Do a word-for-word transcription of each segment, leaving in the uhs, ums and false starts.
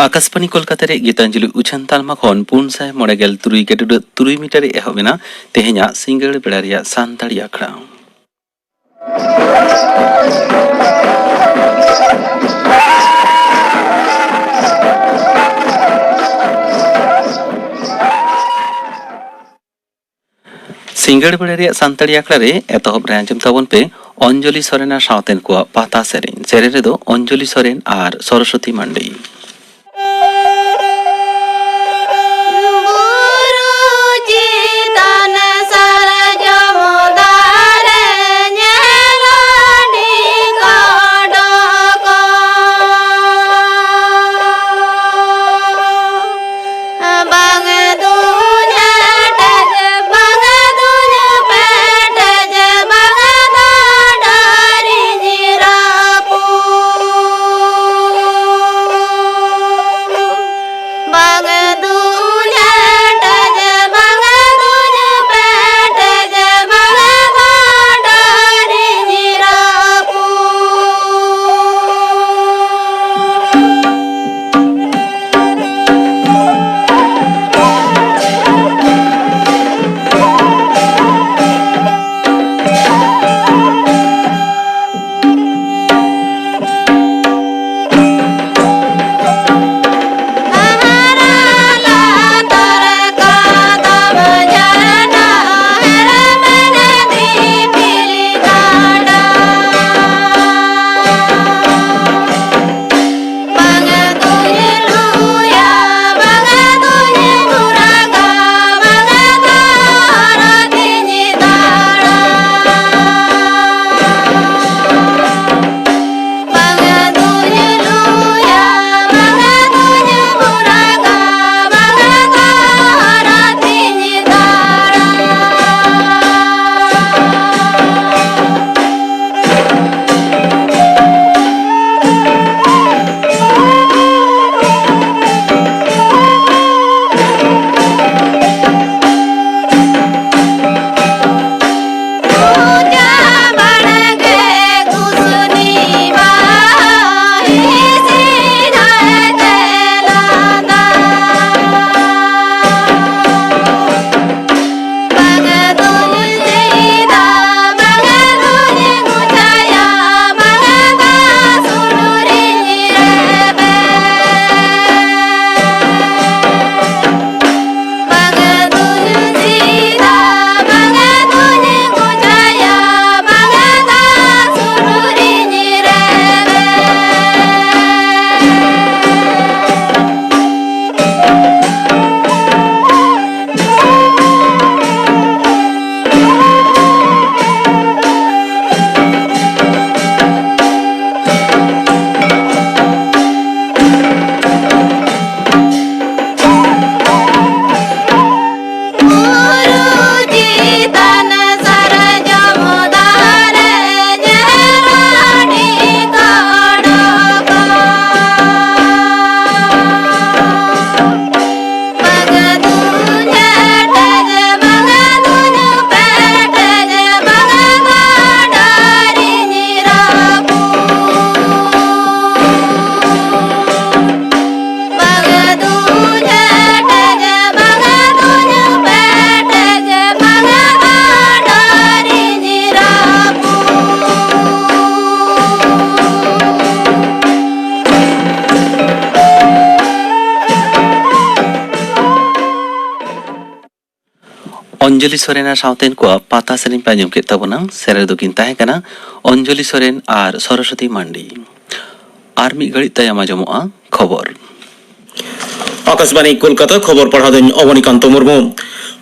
ᱟᱠᱟᱥᱵᱟᱱᱤ ᱠᱳᱞᱠᱟᱛᱟ ᱨᱮ ᱜᱤᱛᱟᱧᱡᱚᱞᱤ ᱩᱪᱷᱟᱹᱱ ᱛᱟᱞᱢᱟ ᱠᱷᱚᱱ ᱯᱩᱱ ᱥᱟᱭ ᱢᱚᱬᱮ ᱜᱮᱞ ᱛᱩᱨᱩᱭ ᱜᱮᱰᱩᱰᱟᱹ ᱛᱩᱨᱩᱭ ᱢᱤᱴᱟᱨ ᱨᱮ ᱮᱦᱚᱵ ᱮᱱᱟ ᱛᱮᱦᱮᱧᱟᱜ ᱥᱤᱸᱜᱟᱹᱲ ᱵᱮᱲᱟ ᱨᱮᱭᱟᱜ ᱥᱟᱱᱛᱟᱲᱤ ᱟᱠᱷᱲᱟ᱾ ᱥᱤᱸᱜᱟᱹᱲ ᱵᱮᱲᱟ ᱨᱮᱭᱟᱜ ᱥᱟᱱᱛᱟᱲᱤ ᱟᱠᱷᱲᱟ ᱨᱮ ᱮᱛᱚᱦᱚᱵ ᱨᱮ ᱟᱸᱡᱚᱢ ᱛᱟᱵᱚᱱ ᱯᱮ ᱚᱧᱡᱚᱞᱤ ᱥᱚᱨᱮᱱ ᱟᱨ ᱥᱟᱶᱛᱮᱱ ᱠᱚᱣᱟᱜ ᱯᱟᱛᱟ ᱥᱮᱨᱮᱧ᱾ ᱥᱮᱨᱮᱧ ᱨᱮᱫᱚ ᱚᱧᱡᱚᱞᱤ ᱥᱚᱨᱮᱱ ᱟᱨ ᱥᱚᱨᱚᱥᱚᱛᱤ ᱢᱟᱱᱰᱤ᱾ ᱵᱩᱨᱩ ᱪᱮᱛᱟᱱ ᱥᱟᱨᱡᱚᱢ ᱫᱟᱨᱮ ᱧᱮᱞᱚᱜ ᱰᱷᱤᱠᱚᱰᱚᱠ᱾ ᱵᱟᱝ ᱫᱩᱧ ᱮᱴᱮᱡ, ᱵᱟᱝ ᱫᱩᱧ ᱯᱮᱴᱮᱡ, ᱵᱟᱝ ᱫᱚ ᱰᱟᱹᱨᱤᱧ ᱨᱟᱹᱯᱩᱫ᱾ ᱚᱧᱡᱚᱞᱤ ᱥᱚᱨᱮᱱ ᱟᱨ ᱥᱟᱶᱛᱮᱱ ᱠᱚᱣᱟᱜ ᱯᱟᱛᱟ ᱥᱮᱨᱮᱧ ᱯᱮ ᱟᱸᱡᱚᱢ ᱠᱮᱫ ᱛᱟᱵᱚᱱᱟ᱾ ᱥᱮᱨᱮᱧ ᱫᱚᱠᱤᱱ ᱛᱟᱦᱮᱸ ᱠᱟᱱᱟ ᱚᱧᱡᱚᱞᱤ ᱥᱚᱨᱮᱱ ᱟᱨ ᱥᱚᱨᱚᱥᱚᱛᱤ ᱢᱟᱱᱰᱤ᱾ ᱟᱨ ᱢᱤᱫ ᱜᱷᱟᱹᱲᱤᱡ ᱛᱟᱭᱚᱢ ᱟᱸᱡᱚᱢᱚᱜᱼᱟ ᱠᱷᱚᱵᱚᱨ᱾ ᱟᱠᱟᱥᱵᱟᱬᱤ ᱠᱳᱞᱠᱟᱛᱟ, ᱠᱷᱚᱵᱚᱨ ᱯᱟᱲᱦᱟᱣ ᱫᱚᱧ ᱚᱵᱚᱱᱤᱠᱟᱱᱛᱚ ᱢᱩᱨᱢᱩ᱾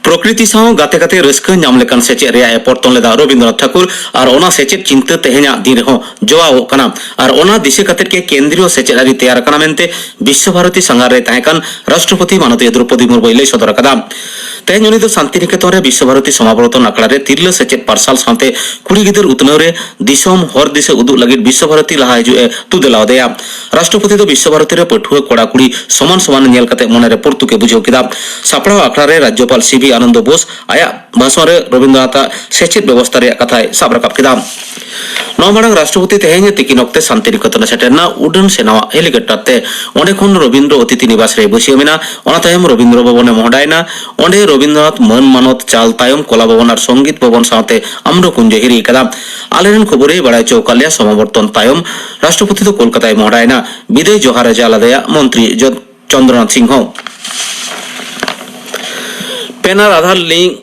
ᱯᱨᱚᱠᱨᱤᱛᱤ ᱥᱟᱶ ᱜᱟᱛᱮ ᱠᱟᱛᱮ ᱨᱟᱹᱥᱠᱟᱹ ᱧᱟᱢ ᱞᱮᱠᱟᱱ ᱥᱮᱪᱮᱫ ᱨᱮᱭᱟᱜ ᱮ ᱯᱚᱨᱛᱚᱱ ᱞᱮᱫᱟ ᱨᱚᱵᱤᱱᱫᱨᱚᱱᱟᱛᱷ ᱴᱷᱟᱠᱩᱨ ᱟᱨ ᱚᱱᱟ ᱥᱮᱪᱮᱫ ᱪᱤᱱᱛᱟᱹ ᱛᱮᱦᱮᱧᱟᱜ ᱫᱤᱱ ᱨᱮᱦᱚᱸ ᱡᱚᱣᱟᱣᱚᱜ ᱠᱟᱱᱟ᱾ ᱟᱨ ᱚᱱᱟ ᱫᱤᱥᱟᱹ ᱠᱟᱛᱮ ᱜᱮ ᱠᱮᱱᱫᱨᱤᱭᱚ ᱥᱮᱪᱮᱫ ᱟᱹᱨᱤ ᱛᱮᱭᱟᱨ ᱟᱠᱟᱱᱟ ᱢᱮᱱᱛᱮ ᱵᱤᱥᱥᱚ ᱵᱷᱟᱨᱚᱛᱤ ᱥᱟᱸᱜᱷᱟᱨ ᱨᱮ ᱛᱟᱦᱮᱸ ᱠᱟᱱ ᱨᱟᱥᱴᱨᱚᱯᱚᱛᱤ ᱢᱟᱱᱚᱛᱤᱭᱟᱹ ᱫᱨᱚᱯᱚᱫᱤ ᱢᱩᱨᱢᱩᱭ ᱞᱟᱹᱭ ᱥᱚᱫᱚᱨ ᱟᱠᱟᱫᱟ᱾ ᱛᱮᱦᱮᱧ ᱩᱱᱤ ᱫᱚ ᱥᱟᱱᱛᱤᱱᱤᱠᱮᱛᱚᱱ ᱨᱮ ᱵᱤᱥᱥᱚ ᱵᱷᱟᱨᱚᱛᱤ ᱥᱚᱢᱟᱵᱚᱨᱛᱚᱱ ᱟᱠᱷᱲᱟ ᱨᱮ ᱛᱤᱨᱞᱟᱹ ᱥᱮᱪᱮᱫ ᱯᱟᱨᱥᱟᱞ ᱥᱟᱶᱛᱮ ᱠᱩᱲᱤ ᱜᱤᱫᱟᱹᱨ ᱩᱛᱱᱟᱹᱣ ᱨᱮ ᱫᱤᱥᱚᱢ ᱦᱚᱨ ᱫᱤᱥᱟᱹ ᱩᱫᱩᱜ ᱞᱟᱹᱜᱤᱫ ᱵᱤᱥᱥᱚ ᱵᱷᱟᱨᱚᱛᱤ ᱞᱟᱦᱟ ᱦᱤᱡᱩᱜ ᱮ ᱛᱩᱫᱮᱞᱟᱣ ᱟᱫᱮᱭᱟ᱾ ᱨᱟᱥᱴᱨᱚᱯᱚᱛᱤ ᱫᱚ ᱵᱤᱥᱥᱚ ᱵᱷᱟᱨᱚᱛᱤ ᱨᱮ ᱯᱟᱹᱴᱷᱩᱣᱟᱹ ᱠᱚᱲᱟ ᱠᱩᱲᱤ ᱥᱚᱢᱟᱱ ᱥᱚᱢᱟᱱ ᱧᱮᱞ ᱠᱟᱛᱮ ᱢᱚᱱᱮᱨᱮ ᱯᱚᱨᱛᱩᱠ ᱮ ᱵᱩᱡᱷᱟᱹᱣ ᱠᱮᱫᱟ᱾ ᱥᱟᱯᱲᱟᱣ ᱟᱠᱷᱲᱟ ᱨᱮ ᱨᱟᱡᱽᱡᱚᱯᱟᱞ ᱥᱤ ᱵᱤ ᱟᱱᱚᱱᱫᱚ ᱵᱳᱥ ᱟᱭᱟᱜ ᱵᱷᱟᱥᱚᱱ ᱨᱮ ᱨᱚᱵᱤᱱᱫᱨᱚᱱᱟᱛᱷ ᱟᱜ ᱥᱮᱪᱮᱫ ᱵᱮᱵᱚᱥᱛᱟ ᱨᱮᱭᱟᱜ ᱠᱟᱛᱷᱟᱭ ᱥᱟᱵ ᱨᱟᱠᱟᱵ ᱠᱮᱫᱟ᱾ ᱱᱚᱣᱟ ᱢᱟᱲᱟᱝ ᱨᱟᱥᱴᱨᱚᱯᱚᱛᱤ ᱛᱮᱦᱮᱧ ᱛᱤᱠᱤᱱ ᱚᱠᱛᱮ ᱥᱟᱱᱛᱤᱱᱤᱠᱮᱛᱚᱱ ᱮ ᱥᱮᱴᱮᱨ ᱮᱱᱟ ᱩᱰᱟᱹᱱ ᱥᱮᱱᱟᱣᱟᱜ ᱦᱮᱞᱤᱠᱚᱯᱴᱟᱨ ᱛᱮ᱾ ᱚᱸᱰᱮ ᱠᱷᱚᱱ ᱨᱚᱵᱤᱱᱫᱨᱚ ᱚᱛᱤᱛᱷᱤ ᱱᱤᱵᱟᱥ ᱨᱮᱭ ᱵᱟᱹᱥᱭᱟᱹᱢ ᱮᱱᱟ᱾ ᱚᱱᱟ ᱛᱟᱭᱚᱢ ᱨᱚᱵᱤᱱᱫᱨᱚ ᱵᱷᱚᱵᱚᱱ ᱮ ᱢᱚᱦᱰᱟᱭᱮᱱᱟ᱾ ᱚᱸᱰᱮ ᱨᱚᱵᱤᱱᱫᱨᱚᱱᱟᱛᱷ ᱢᱟᱹᱱ ᱢᱟᱱᱚᱛ ᱪᱟᱞ ᱛᱟᱭᱚᱢ ᱠᱚᱞᱟ ᱵᱷᱚᱵᱚᱱ ᱟᱨ ᱥᱚᱝᱜᱤᱛ ᱵᱷᱚᱵᱚᱱ ᱥᱟᱶᱛᱮ ᱟᱢᱨᱚ ᱠᱩᱧᱡ ᱮ ᱦᱤᱨᱤ ᱟᱠᱟᱫᱟ᱾ ᱟᱞᱮᱨᱮᱱ ᱠᱷᱚᱵᱚᱨᱤᱭᱟᱹᱭ ᱵᱟᱲᱟᱭ ᱦᱚᱪᱚ ᱟᱠᱟᱫ ᱞᱮᱭᱟ, ᱥᱚᱢᱟᱵᱚᱨᱛᱚᱱ ᱛᱟᱭᱚᱢ ᱨᱟᱥᱴᱨᱚᱯᱚᱛᱤ ᱫᱚ ᱠᱳᱞᱠᱟᱛᱟᱭ ᱢᱚᱦᱰᱟᱭᱮᱱᱟ᱾ ᱵᱤᱫᱟᱹᱭ ᱡᱚᱦᱟᱨ ᱮ ᱪᱟᱞ ᱟᱫᱮᱭᱟ ᱢᱚᱱᱛᱨᱤ ᱡᱚ-, ᱪᱚᱱᱫᱨᱚᱱᱟᱛᱷ ᱥᱤᱝᱦᱚ᱾ ᱯᱮᱱ ᱟᱨ ᱟᱫᱷᱟᱨ ᱞᱤᱝᱠ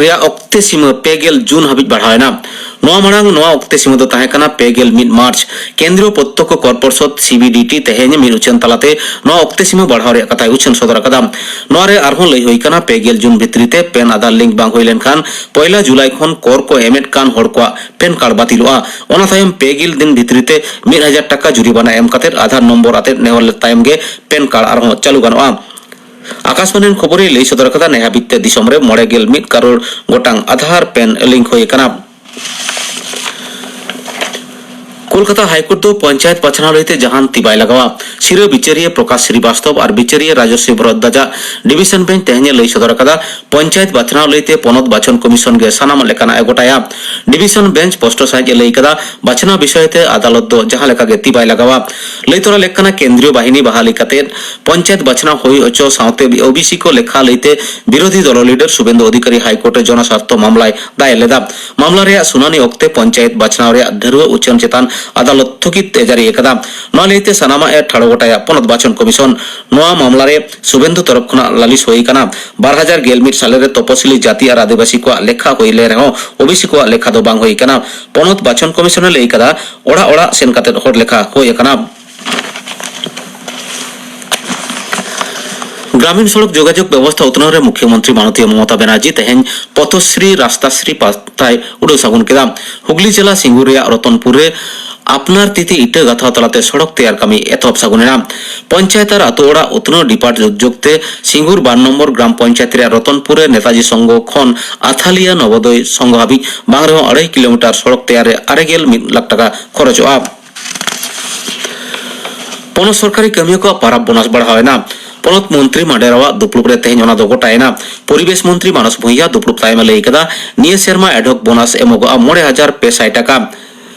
ᱨᱮᱭᱟᱜ ᱚᱠᱛᱮ ᱥᱤᱢᱟᱹ ᱯᱮ ᱜᱮᱞ ᱡᱩᱱ ᱦᱟᱹᱵᱤᱡ ᱵᱟᱲᱦᱟᱣ ᱮᱱᱟ᱾ ᱱᱚᱣᱟ ᱢᱟᱲᱟᱝ ᱱᱚᱣᱟ ᱚᱠᱛᱮ ᱥᱤᱢᱟᱹ ᱫᱚ ᱛᱟᱦᱮᱸ ᱠᱟᱱᱟ ᱯᱮ ᱜᱮᱞ ᱢᱤᱫ ᱢᱟᱨᱪ᱾ ᱠᱮᱱᱫᱨᱤᱭᱚ ᱯᱨᱚᱛᱛᱚᱠᱠᱷᱚ ᱠᱚᱨ ᱯᱚᱨᱥᱚᱫ, ᱥᱤ ᱵᱤ ᱰᱤ ᱴᱤ, ᱛᱮᱦᱮᱧ ᱢᱤᱫ ᱩᱪᱷᱟᱹᱱ ᱛᱟᱞᱟᱛᱮ ᱱᱚᱣᱟ ᱚᱠᱛᱮ ᱥᱤᱢᱟᱹ ᱵᱟᱲᱦᱟᱣ ᱨᱮᱭᱟᱜ ᱠᱟᱛᱷᱟᱭ ᱩᱪᱷᱟᱹᱱ ᱥᱚᱫᱚᱨ ᱟᱠᱟᱫᱟ᱾ ᱱᱚᱣᱟ ᱨᱮ ᱟᱨᱦᱚᱸ ᱞᱟᱹᱭ ᱦᱩᱭ ᱟᱠᱟᱱᱟ, ᱯᱮ ᱜᱮᱞ ᱡᱩᱱ ᱵᱷᱤᱛᱨᱤ ᱛᱮ ᱯᱮᱱ ᱟᱫᱷᱟᱨ ᱞᱤᱝᱠ ᱵᱟᱝ ᱦᱩᱭ ᱞᱮᱱᱠᱷᱟᱱ ᱯᱚᱭᱞᱟ ᱡᱩᱞᱟᱭ ᱠᱷᱚᱱ ᱠᱚᱨ ᱠᱚ ᱮᱢᱮᱫ ᱠᱟᱱ ᱦᱚᱲ ᱠᱚᱣᱟᱜ ᱯᱮᱱ ᱠᱟᱨᱰ ᱵᱟᱹᱛᱤᱞᱚᱜᱼᱟ᱾ ᱚᱱᱟ ᱛᱟᱭᱚᱢ ᱯᱮ ᱜᱮᱞ ᱫᱤᱱ ᱵᱷᱤᱛᱨᱤ ᱛᱮ ᱢᱤᱫ ᱦᱟᱡᱟᱨ ᱴᱟᱠᱟ ᱡᱩᱨᱤᱢᱟᱱᱟ ᱮᱢ ᱠᱟᱛᱮ ᱟᱫᱷᱟᱨ ᱱᱚᱢᱵᱚᱨ ᱟᱛᱮ ᱱᱮᱦᱚᱨ ᱞᱮᱫ ᱛᱟᱭᱚᱢ ᱜᱮ ᱯᱮᱱ ᱠᱟᱨᱰ ᱟᱨᱦᱚᱸ ᱪᱟᱹᱞᱩ ᱜᱟᱱᱚᱜᱼᱟ᱾ ᱟᱠᱟᱥᱵᱟᱬᱤ ᱨᱮᱱ ᱠᱷᱚᱵᱚᱨᱤᱭᱟᱹᱭ ᱞᱟᱹᱭ ᱥᱚᱫᱚᱨ ᱟᱠᱟᱫᱟ, ᱱᱮ ᱦᱟᱹᱵᱤᱡ ᱛᱮ ᱫᱤᱥᱚᱢ ᱨᱮ ᱢᱚᱬᱮ ᱜᱮᱞ ᱢᱤᱫ ᱠᱟᱨᱳᱲ ᱜᱚᱴᱟᱝ ᱟᱫᱷᱟᱨ ᱯᱮᱱ ᱞᱤᱝᱠ ᱦᱩᱭ ᱟᱠᱟᱱᱟ᱾ ᱠᱳᱞᱠᱟᱛᱟ ᱦᱟᱭᱠᱳᱨᱴ ᱫᱚ ᱯᱚᱧᱪᱟᱭᱮᱛ ᱵᱟᱪᱷᱱᱟᱣ ᱞᱟᱹᱭᱛᱮ ᱡᱟᱦᱟᱱ ᱛᱤ ᱵᱟᱭ ᱞᱟᱜᱟᱣᱟ᱾ ᱥᱤᱨᱟᱹ ᱵᱤᱪᱟᱹᱨᱤᱭᱟᱹ ᱯᱨᱚᱠᱟᱥ ᱥᱨᱤᱵᱟᱥᱛᱚᱵ ᱟᱨ ᱵᱤᱪᱟᱹᱨᱤᱭᱟᱹ ᱨᱟᱡᱚᱥᱨᱤ ᱵᱷᱚᱨᱚᱫᱽᱫᱟᱡᱟᱜ ᱰᱤᱵᱤᱥᱚᱱ ᱵᱮᱧᱪ ᱛᱮᱦᱮᱧ ᱮ ᱞᱟᱹᱭ ᱥᱚᱫᱚᱨ ᱟᱠᱟᱫᱟ, ᱯᱚᱧᱪᱟᱭᱮᱛ ᱵᱟᱪᱷᱱᱟᱣ ᱞᱟᱹᱭᱛᱮ ᱯᱚᱱᱚᱛ ᱵᱟᱪᱷᱚᱱ ᱠᱚᱢᱤᱥᱚᱱ ᱜᱮ ᱥᱟᱱᱟᱢ ᱞᱮᱠᱟᱱᱟᱜ ᱮ ᱜᱚᱴᱟᱭᱟ᱾ ᱰᱤᱵᱤᱥᱚᱱ ᱵᱮᱧᱪ ᱥᱯᱚᱥᱴᱚ ᱥᱟᱹᱦᱤᱡ ᱮ ᱞᱟᱹᱭ ᱠᱟᱫᱟ, ᱵᱟᱪᱷᱱᱟᱣ ᱵᱤᱥᱚᱭ ᱛᱮ ᱟᱫᱟᱞᱚᱛ ᱫᱚ ᱡᱟᱦᱟᱸ ᱞᱮᱠᱟ ᱜᱮ ᱛᱤ ᱵᱟᱭ ᱞᱟᱜᱟᱣᱟ᱾ ᱞᱟᱹᱭ ᱛᱚᱨᱟ ᱞᱮᱠ ᱠᱟᱱᱟ, ᱠᱮᱱᱫᱨᱤᱭᱚ ᱵᱟᱦᱤᱱᱤ ᱵᱟᱦᱟᱞᱤ ᱠᱟᱛᱮ ᱯᱚᱧᱪᱟᱭᱮᱛ ᱵᱟᱪᱷᱱᱟᱣ ᱦᱩᱭ ᱦᱚᱪᱚ ᱥᱟᱶᱛᱮ ᱳ ᱵᱤ ᱥᱤ ᱠᱚ ᱞᱮᱠᱷᱟ ᱞᱟᱹᱭᱛᱮ ᱵᱤᱨᱳᱫᱷᱤ ᱫᱚᱞ ᱞᱤᱰᱟᱨ ᱥᱩᱵᱮᱱᱫᱩ ᱚᱫᱷᱤᱠᱟᱨᱤ ᱦᱟᱭᱠᱳᱨᱴ ᱨᱮ ᱡᱚᱱᱚᱥᱟᱨᱛᱷᱚ ᱢᱟᱢᱞᱟᱭ ᱫᱟᱭᱮᱨ ᱞᱮᱫᱟ᱾ ᱢᱟᱢᱞᱟ ᱨᱮᱭᱟᱜ ᱥᱩᱱᱟᱹᱱᱤ ᱚᱠᱛᱮ ᱯᱚᱧᱪᱟᱭᱮᱛ ᱵᱟᱪᱷᱱᱟᱣ ᱨᱮᱭᱟᱜ ᱰᱷᱟᱹᱨᱣᱟᱹᱜ ᱩᱪᱷᱟᱹᱱ ᱪᱮᱛᱟᱱ ᱟᱫᱟᱞᱚᱛ ᱛᱷᱩᱜᱤᱛ ᱮ ᱡᱟᱹᱨᱤ ᱟᱠᱟᱫᱟ᱾ ᱱᱚᱣᱟ ᱞᱟᱹᱭᱛᱮ ᱥᱟᱱᱟᱢᱟᱜ ᱮ ᱴᱷᱟᱲᱚ ᱜᱚᱴᱟᱭᱟ ᱯᱚᱱᱚᱛ ᱵᱟᱪᱷᱚᱱ ᱠᱚᱢᱤᱥᱚᱱ᱾ ᱱᱚᱣᱟ ᱢᱟᱢᱞᱟ ᱨᱮ ᱥᱩᱵᱷᱮᱱᱫᱩ ᱛᱚᱨᱚᱯ ᱠᱷᱚᱱᱟᱜ ᱞᱟᱹᱞᱤᱥ ᱦᱩᱭ ᱟᱠᱟᱱᱟ᱾ ᱵᱟᱨ ᱦᱟᱡᱟᱨ ᱜᱮᱞ ᱢᱤᱫ ᱥᱟᱞᱮ ᱨᱮ ᱛᱚᱯᱚᱥᱤᱞᱤ ᱡᱟᱹᱛᱤ ᱟᱨ ᱟᱹᱫᱤᱵᱟᱹᱥᱤ ᱠᱚᱣᱟᱜ ᱞᱮᱠᱷᱟ ᱦᱩᱭ ᱞᱮᱱ ᱨᱮᱦᱚᱸ ᱳᱵᱤᱥᱤ ᱠᱚᱣᱟᱜ ᱞᱮᱠᱷᱟ ᱫᱚ ᱵᱟᱝ ᱦᱩᱭ ᱟᱠᱟᱱᱟ᱾ ᱯᱚᱱᱚᱛ ᱵᱟᱪᱷᱚᱱ ᱠᱚᱢᱤᱥᱚᱱ ᱮ ᱞᱟᱹᱭ ᱟᱠᱟᱫᱟ, ᱚᱲᱟᱜ ᱚᱲᱟᱜ ᱥᱮᱱ ᱠᱟᱛᱮ ᱦᱚᱲ ᱞᱮᱠᱷᱟ ᱦᱩᱭ ᱟᱠᱟᱱᱟ᱾ ᱜᱨᱟᱢᱤᱱ ᱥᱚᱲᱚᱠ ᱡᱳᱜᱟᱡᱳᱜᱽ ᱵᱮᱵᱚᱥᱛᱷᱟ ᱩᱛᱱᱟᱹᱣ ᱨᱮ ᱢᱩᱠᱷᱭᱚᱢᱚᱱᱛᱨᱤ ᱢᱟᱱᱚᱛᱤᱭᱟᱹ ᱢᱚᱢᱚᱛᱟ ᱵᱮᱱᱟᱨᱡᱤ ᱛᱮᱦᱮᱧ ᱯᱚᱛᱚᱥᱨᱤ ᱨᱟᱥᱛᱟᱥᱨᱤ ᱯᱟᱛᱟᱭ ᱩᱰᱟᱹᱣ ᱥᱟᱹᱜᱩᱱ ᱠᱮᱫᱟ᱾ ᱦᱩᱜᱽᱞᱤ ᱡᱮᱞᱟ ᱥᱤᱝᱜᱩᱨ ᱨᱮᱭᱟᱜ ᱨᱚᱛᱚᱱᱯᱩᱨ ᱨᱮ ᱟᱯᱱᱟᱨ ᱛᱤᱛᱮ ᱤᱴᱟᱹ ᱜᱟᱛᱷᱟᱣ ᱛᱟᱞᱟᱛᱮ ᱥᱚᱲᱚᱠ ᱛᱮᱭᱟᱨ ᱠᱟᱹᱢᱤ ᱮᱛᱚᱦᱚᱵ ᱥᱟᱹᱜᱩᱱ ᱮᱱᱟ᱾ ᱯᱚᱧᱪᱟᱭᱮᱛ ᱟᱨ ᱟᱛᱳ ᱚᱲᱟᱜ ᱩᱛᱱᱟᱹᱣ ᱰᱤᱯᱟᱨᱴ ᱩᱫᱽᱡᱳᱜᱽ ᱛᱮ ᱥᱤᱝᱜᱩᱨ ᱵᱟᱨ ᱱᱚᱢᱵᱚᱨ ᱜᱨᱟᱢ ᱯᱚᱧᱪᱟᱭᱮᱛ ᱨᱮᱭᱟᱜ ᱨᱚᱛᱚᱱᱯᱩᱨ ᱨᱮ ᱱᱮᱛᱟᱡᱤ ᱥᱚᱝᱜᱷᱚ ᱠᱷᱚᱱ ᱟᱛᱷᱟᱞᱤᱭᱟ ᱱᱚᱵᱳᱫᱚᱭ ᱥᱚᱝᱜᱷᱚ ᱦᱟᱹᱵᱤᱡ ᱵᱟᱝ ᱨᱮᱦᱚᱸ ᱟᱹᱲᱟᱹᱭ ᱠᱤᱞᱳᱢᱤᱴᱟᱨ ᱥᱚᱲᱚᱠ ᱛᱮᱭᱟᱨ ᱨᱮ ᱟᱨᱮ ᱜᱮᱞ ᱢᱤᱫ ᱞᱟᱠᱷ ᱴᱟᱠᱟ ᱠᱷᱚᱨᱚᱪᱚᱜᱼᱟ᱾ ᱯᱚᱱᱚᱛ ᱥᱚᱨᱠᱟᱨᱤ ᱠᱟᱹᱢᱤᱭᱟᱹ ᱠᱚᱣᱟᱜ ᱯᱟᱨᱟᱵᱽ ᱵᱳᱱᱟᱥ ᱵᱟᱲᱦᱟᱣ ᱮᱱᱟ᱾ ᱯᱚᱱᱚᱛ ᱢᱚᱱᱛᱨᱤ ᱢᱟᱰᱮᱨᱟᱣᱟᱜ ᱫᱩᱯᱲᱩᱵ ᱨᱮ ᱛᱮᱦᱮᱧ ᱚᱱᱟ ᱫᱚ ᱜᱚᱴᱟᱭᱮᱱᱟ᱾ ᱯᱚᱨᱤᱵᱮᱥ ᱢᱚᱱᱛᱨᱤ ᱢᱟᱱᱚᱥ ᱵᱷᱩᱸᱭᱟ ᱫᱩᱯᱲᱩᱵ ᱛᱟᱭᱚᱢ ᱮ ᱞᱟᱹᱭ ᱠᱟᱫᱟ, ᱱᱤᱭᱟᱹ ᱥᱮᱨᱢᱟ ᱮᱰᱦᱚᱠ ᱵᱳᱱᱟᱥ ᱮᱢᱚᱜᱚᱜᱼᱟ ᱢᱚᱬᱮ ᱦᱟᱡᱟᱨ ᱯᱮ ᱥᱟᱭ ᱴᱟᱠᱟ᱾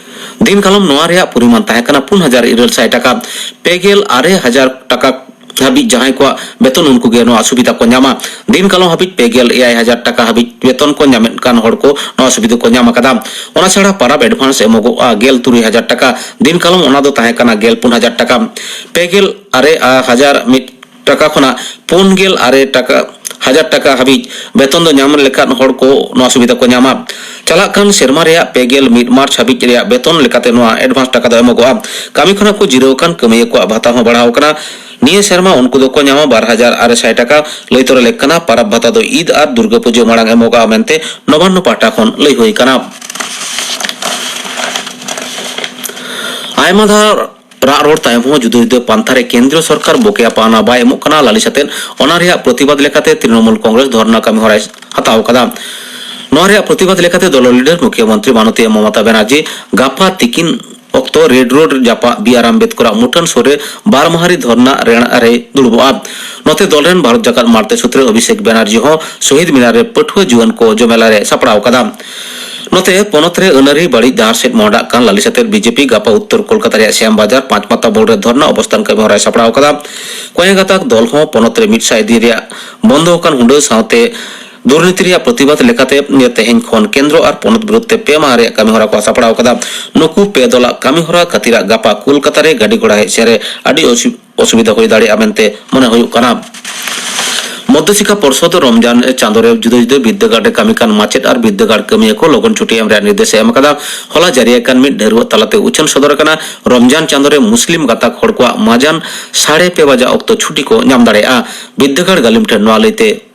ᱫᱤᱱ ᱠᱟᱞᱚᱢ ᱱᱚᱣᱟ ᱨᱮᱭᱟᱜ ᱯᱚᱨᱤᱢᱟᱱ ᱛᱟᱦᱮᱸ ᱠᱟᱱᱟ ᱯᱩᱱ ᱦᱟᱡᱟᱨ ᱤᱨᱟᱹᱞ ᱥᱟᱭ ᱴᱟᱠᱟ᱾ ᱯᱮ ᱜᱮᱞ ᱟᱨᱮ ᱦᱟᱡᱟᱨ ᱴᱟᱠᱟ ᱦᱟᱹᱵᱤᱡ ᱡᱟᱦᱟᱸᱭ ᱠᱚᱣᱟᱜ ᱵᱮᱛᱚᱱ, ᱩᱱᱠᱩ ᱜᱮ ᱱᱚᱣᱟ ᱥᱩᱵᱤᱫᱷᱟ ᱠᱚ ᱧᱟᱢᱟ᱾ ᱫᱤᱱ ᱠᱟᱞᱚᱢ ᱦᱟᱹᱵᱤᱡ ᱯᱮ ᱜᱮᱞ ᱮᱭᱟᱭ ᱦᱟᱡᱟᱨ ᱴᱟᱠᱟ ᱦᱟᱹᱵᱤᱡ ᱵᱮᱛᱚᱱ ᱠᱚ ᱧᱟᱢᱮᱫ ᱠᱟᱱ ᱦᱚᱲ ᱠᱚ ᱱᱚᱣᱟ ᱥᱩᱵᱤᱫᱷᱟ ᱠᱚ ᱧᱟᱢ ᱟᱠᱟᱫᱟ᱾ ᱚᱱᱟ ᱪᱷᱟᱲᱟ ᱯᱟᱨᱟᱵᱽ ᱮᱰᱵᱷᱟᱱᱥ ᱮᱢᱚᱜᱚᱜᱼᱟ ᱜᱮᱞ ᱛᱩᱨᱩᱭ ᱦᱟᱡᱟᱨ ᱴᱟᱠᱟ᱾ ᱫᱤᱱ ᱠᱟᱞᱚᱢ ᱚᱱᱟ ᱫᱚ ᱛᱟᱦᱮᱸ ᱠᱟᱱᱟ ᱜᱮᱞ ᱯᱩᱱ ᱦᱟᱡᱟᱨ ᱴᱟᱠᱟ᱾ ᱯᱮ ᱜᱮᱞ ᱟᱨᱮ ᱦᱟᱡᱟᱨ ᱢᱤᱫ ᱴᱟᱠᱟ ᱠᱷᱚᱱᱟᱜ ᱯᱩᱱ ᱜᱮᱞ ᱟᱨᱮ ᱴᱟᱠᱟ, ᱦᱟᱡᱟᱨ ᱴᱟᱠᱟ ᱦᱟᱹᱵᱤᱡ ᱵᱮᱛᱚᱱ ᱫᱚ ᱧᱟᱢ ᱞᱮᱠᱟᱱ ᱦᱚᱲ ᱠᱚ ᱱᱚᱣᱟ ᱥᱩᱵᱤᱫᱷᱟ ᱠᱚ ᱧᱟᱢᱟ᱾ ᱪᱟᱞᱟᱜ ᱠᱟᱱ ᱥᱮᱨᱢᱟ ᱨᱮᱭᱟᱜ ᱯᱮ ᱜᱮᱞ ᱢᱤᱫ ᱢᱟᱨᱪ ᱦᱟᱹᱵᱤᱡ ᱨᱮᱭᱟᱜ ᱵᱮᱛᱚᱱ ᱞᱮᱠᱟᱛᱮ ᱱᱚᱣᱟ ᱮᱰᱵᱷᱟᱱᱥ ᱴᱟᱠᱟ ᱫᱚ ᱮᱢᱚᱜᱚᱜᱼᱟ᱾ ᱠᱟᱹᱢᱤ ᱠᱷᱚᱱᱟᱜ ᱠᱚ ᱡᱤᱨᱟᱹᱣ ᱟᱠᱟᱱ ᱠᱟᱹᱢᱤᱭᱟᱹ ᱠᱚᱣᱟᱜ ᱵᱷᱟᱛᱟ ᱦᱚᱸ ᱵᱟᱲᱦᱟᱣ ᱟᱠᱟᱱᱟ᱾ ᱱᱤᱭᱟᱹ ᱥᱮᱨᱢᱟ ᱩᱱᱠᱩ ᱫᱚᱠᱚ ᱧᱟᱢᱟ ᱵᱟᱨ ᱦᱟᱡᱟᱨ ᱟᱨᱮ ᱥᱟᱭ ᱴᱟᱠᱟ᱾ ᱞᱟᱹᱭ ᱛᱚᱨᱟ ᱞᱮᱠ ᱠᱟᱱᱟ, ᱯᱟᱨᱟᱵᱽ ᱵᱷᱟᱛᱟ ᱫᱚ ᱤᱫ ᱟᱨ ᱫᱩᱨᱜᱟᱹ ᱯᱩᱡᱟᱹ ᱢᱟᱲᱟᱝ ᱮᱢᱚᱜᱚᱜᱼᱟ ᱢᱮᱱᱛᱮ ᱱᱚᱵᱟᱱᱱᱚ ᱯᱟᱦᱴᱟ ᱠᱷᱚᱱ ᱞᱟᱹᱭ ᱦᱩᱭ ᱟᱠᱟᱱᱟ᱾ ᱟᱭᱢᱟ ᱫᱷᱟᱣ ᱨᱟᱜ ᱨᱚᱲ ᱛᱟᱭᱚᱢ ᱦᱚᱸ ᱡᱩᱫᱟᱹ ᱡᱩᱫᱟᱹ ᱯᱟᱱᱛᱷᱟ ᱨᱮ ᱠᱮᱱᱫᱨᱚ ᱥᱚᱨᱠᱟᱨ ᱵᱚᱠᱮᱭᱟ ᱯᱟᱣᱱᱟ ᱵᱟᱭ ᱮᱢᱚᱜ ᱠᱟᱱᱟ ᱞᱟᱹᱞᱤᱥ ᱟᱛᱮᱫ, ᱚᱱᱟ ᱨᱮᱭᱟᱜ ᱯᱨᱚᱛᱤᱵᱟᱫ ᱞᱮᱠᱟᱛᱮ ᱛᱨᱤᱱᱚᱢᱩᱞ ᱠᱚᱝᱜᱨᱮᱥ ᱫᱷᱚᱨᱱᱟ ᱠᱟᱹᱢᱤ ᱦᱚᱨᱟᱭ ᱦᱟᱛᱟᱣ ᱟᱠᱟᱫᱟ᱾ ᱱᱚᱣᱟ ᱨᱮᱭᱟᱜ ᱯᱨᱚᱛᱤᱵᱟᱫ ᱞᱮᱠᱟᱛᱮ ᱫᱚᱞ ᱞᱤᱰᱟᱨ ᱢᱩᱠᱷᱭᱚᱢᱚᱱᱛᱨᱤ ᱢᱟᱱᱚᱛᱤᱭᱟᱹ ᱢᱚᱢᱚᱛᱟ ᱵᱮᱱᱟᱨᱡᱤ ᱜᱟᱯᱟ ᱛᱤᱠᱤᱱ ᱚᱠᱛᱚ ᱨᱮᱰ ᱨᱳᱰ ᱡᱟᱯᱟᱜ ᱵᱤ ᱟᱨ ᱟᱢᱵᱮᱫᱠᱚᱨᱟᱜ ᱢᱩᱴᱷᱟᱹᱱ ᱥᱩᱨ ᱨᱮ ᱵᱟᱨ ᱢᱟᱦᱟ ᱨᱮ ᱫᱷᱚᱨᱱᱟ ᱨᱮ ᱫᱩᱲᱩᱵᱚᱜᱼᱟ᱾ ᱱᱚᱛᱮ ᱫᱚᱞ ᱨᱮᱱ ᱵᱷᱟᱨᱚᱛ ᱡᱟᱠᱟᱛ ᱢᱟᱲᱛᱮ ᱥᱩᱛᱨᱮ ᱚᱵᱷᱤᱥᱮᱠ ᱵᱮᱱᱟᱨᱡᱤ ᱦᱚᱸ ᱥᱚᱦᱤᱫ ᱢᱤᱱᱟᱨ ᱨᱮ ᱯᱟᱹᱴᱷᱩᱣᱟᱹ ᱡᱩᱣᱟᱹᱱ ᱠᱚ ᱡᱚᱢᱮᱞᱟ ᱨᱮ ᱥᱟᱯᱲᱟᱣ ᱟᱠᱟᱫᱟ᱾ ᱱᱚᱛᱮ ᱯᱚᱱᱚᱛ ᱨᱮ ᱟᱹᱱᱟᱹᱨᱤ ᱵᱟᱹᱲᱤᱡ ᱰᱟᱦᱟᱨ ᱥᱮᱫ ᱢᱚᱦᱰᱟᱜ ᱠᱟᱱ ᱞᱟᱹᱞᱤᱥ ᱟᱛᱮᱫ ᱵᱤᱡᱮᱯᱤ ᱜᱟᱯᱟ ᱩᱛᱛᱚᱨ ᱠᱳᱞᱠᱟᱛᱟ ᱨᱮᱭᱟᱜ ᱥᱭᱟᱢ ᱵᱟᱡᱟᱨ ᱯᱟᱸᱪ ᱢᱟᱛᱟ ᱢᱳᱲ ᱨᱮ ᱫᱷᱚᱨᱱᱟ ᱚᱵᱚᱥᱛᱷᱟᱱ ᱠᱟᱹᱢᱤ ᱦᱚᱨᱟᱭ ᱥᱟᱯᱲᱟᱣ ᱟᱠᱟᱫᱟ᱾ ᱠᱚᱭᱮ ᱜᱟᱛᱟᱠ ᱫᱚᱞ ᱦᱚᱸ ᱯᱚᱱᱚᱛ ᱨᱮ ᱢᱤᱫ ᱥᱟᱭ ᱫᱤᱱ ᱨᱮᱭᱟᱜ ᱵᱚᱱᱫᱚ ᱟᱠᱟᱱ ᱦᱩᱰᱟᱹ ᱥᱟᱶᱛᱮ ᱫᱩᱨᱱᱤᱛᱤ ᱨᱮᱭᱟᱜ ᱯᱨᱚᱛᱤᱵᱟᱫ ᱞᱮᱠᱟᱛᱮ ᱛᱮᱦᱮᱧ ᱠᱷᱚᱱ ᱠᱮᱱᱫᱨᱚ ᱟᱨ ᱯᱚᱱᱚᱛ ᱵᱤᱨᱩᱫᱷ ᱛᱮ ᱯᱮ ᱢᱟᱦᱟ ᱨᱮᱭᱟᱜ ᱠᱟᱹᱢᱤᱦᱚᱨᱟ ᱠᱚ ᱥᱟᱯᱲᱟᱣ ᱟᱠᱟᱫᱟ᱾ ᱱᱩᱠᱩ ᱯᱮ ᱫᱚᱞᱟᱜ ᱠᱟᱹᱢᱤᱦᱚᱨᱟ ᱠᱷᱟᱹᱛᱤᱨᱟᱜ ᱜᱟᱯᱟ ᱠᱳᱞᱠᱟᱛᱟ ᱨᱮ ᱜᱟᱹᱰᱤ ᱜᱷᱚᱲᱟ ᱦᱮᱡ ᱥᱮᱱ ᱨᱮ ᱟᱹᱰᱤ ᱚᱥᱩ-, ᱚᱥᱩᱵᱤᱫᱷᱟ ᱦᱩᱭ ᱫᱟᱲᱮᱭᱟᱜᱼᱟ ᱢᱮᱱᱛᱮ ᱢᱚᱱᱮ ᱦᱩᱭᱩᱜ ᱠᱟᱱᱟ᱾ ᱢᱚᱫᱽᱫᱷᱚ ᱥᱤᱠᱠᱷᱟ ᱯᱚᱨᱥᱚᱫ ᱨᱚᱢᱡᱟᱱ ᱪᱟᱸᱫᱚ ᱨᱮ ᱡᱩᱫᱟᱹ ᱡᱩᱫᱟᱹ ᱵᱤᱨᱫᱟᱹᱜᱟᱲ ᱨᱮ ᱠᱟᱹᱢᱤ ᱠᱟᱱ ᱢᱟᱪᱮᱫ ᱟᱨ ᱵᱤᱨᱫᱟᱹᱜᱟᱲ ᱠᱟᱹᱢᱤᱭᱟᱹ ᱠᱚ ᱞᱚᱜᱚᱱ ᱪᱷᱩᱴᱤ ᱮᱢ ᱨᱮᱭᱟᱜ ᱱᱤᱨᱫᱮᱥ ᱮ ᱮᱢ ᱟᱠᱟᱫᱟ᱾ ᱦᱚᱞᱟ ᱡᱟᱹᱨᱤ ᱟᱠᱟᱱ ᱢᱤᱫ ᱰᱷᱟᱹᱨᱣᱟᱹᱜ ᱛᱟᱞᱟᱛᱮ ᱩᱪᱷᱟᱹᱱ ᱥᱚᱫᱚᱨ ᱟᱠᱟᱱᱟ, ᱨᱚᱢᱡᱟᱱ ᱪᱟᱸᱫᱚ ᱨᱮ ᱢᱩᱥᱞᱤᱢ ᱜᱟᱛᱟᱠ ᱦᱚᱲ ᱠᱚᱣᱟᱜ ᱢᱟᱡᱟᱱ ᱥᱟᱲᱮ ᱯᱮ ᱵᱟᱡᱟ ᱚᱠᱛᱚ ᱪᱷᱩᱴᱤ ᱠᱚ ᱧᱟᱢ ᱫᱟᱲᱮᱭᱟᱜᱼᱟ᱾ ᱵᱤᱨᱫᱟᱹᱜᱟᱲ ᱜᱟᱹᱞᱤᱢ ᱴᱷᱮᱱ ᱱᱚᱣᱟ ᱞᱟᱹᱭᱛᱮ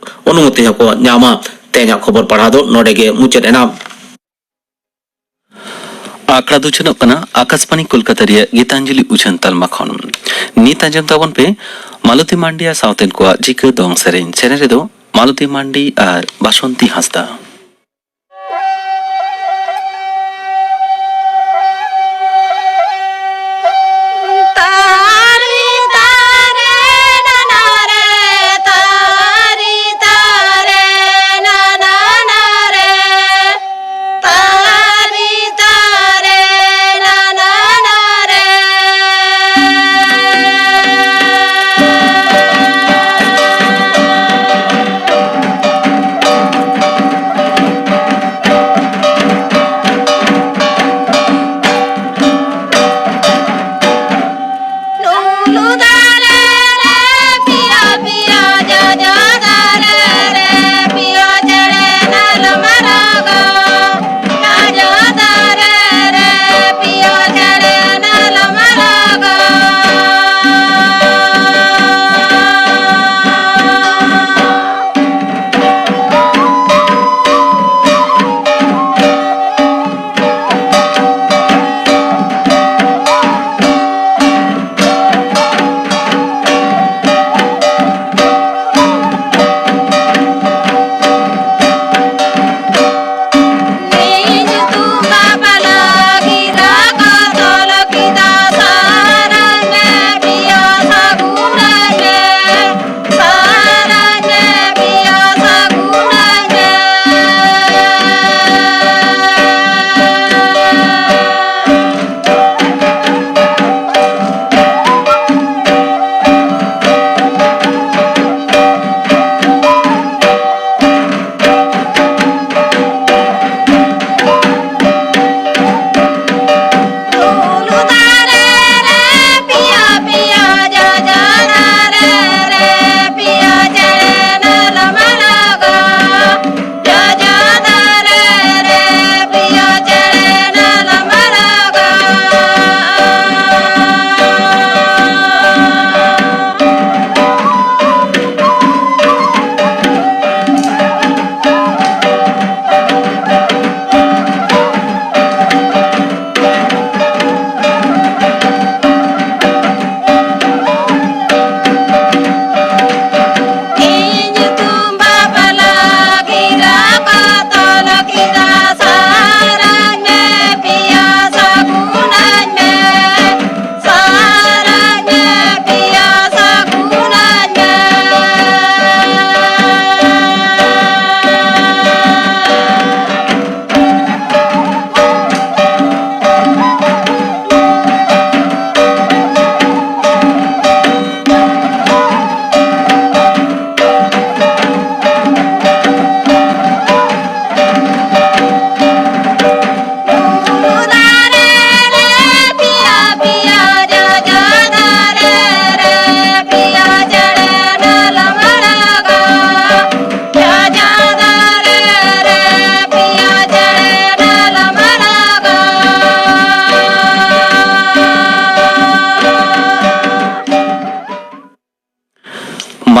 ᱚᱱᱩᱢᱚᱛᱤ ᱦᱚᱸᱠᱚ ᱧᱟᱢᱟ᱾ ᱛᱮᱦᱮᱧᱟᱜ ᱠᱷᱚᱵᱚᱨ ᱯᱟᱲᱦᱟᱣ ᱫᱚ ᱱᱚᱰᱮ ᱜᱮ ᱢᱩᱪᱟᱹᱫ ᱮᱱᱟ᱾ ᱟᱠᱷᱲᱟ ᱫᱚ ᱩᱪᱷᱟᱹᱱᱚᱜ ᱠᱟᱱᱟ ᱟᱠᱟᱥᱵᱟᱬᱤ ᱠᱳᱞᱠᱟᱛᱟ ᱨᱮᱭᱟᱜ ᱜᱤᱛᱟᱧᱡᱚᱞᱤ ᱩᱪᱷᱟᱹᱱ ᱛᱟᱞᱢᱟ ᱠᱷᱚᱱ᱾ ᱱᱤᱛ ᱟᱸᱡᱚᱢ ᱛᱟᱵᱚᱱ ᱯᱮ ᱢᱟᱞᱚᱛᱤ ᱢᱟᱱᱰᱤ ᱟᱨ ᱥᱟᱶᱛᱮᱱ ᱠᱚᱣᱟᱜ ᱪᱤᱠᱟᱹ ᱫᱚᱝ ᱥᱮᱨᱮᱧ᱾ ᱥᱮᱨᱮᱧ ᱨᱮᱫᱚ ᱢᱟᱞᱚᱛᱤ ᱢᱟᱱᱰᱤ ᱟᱨ ᱵᱟᱥᱚᱱᱛᱤ ᱦᱟᱸᱥᱫᱟ᱾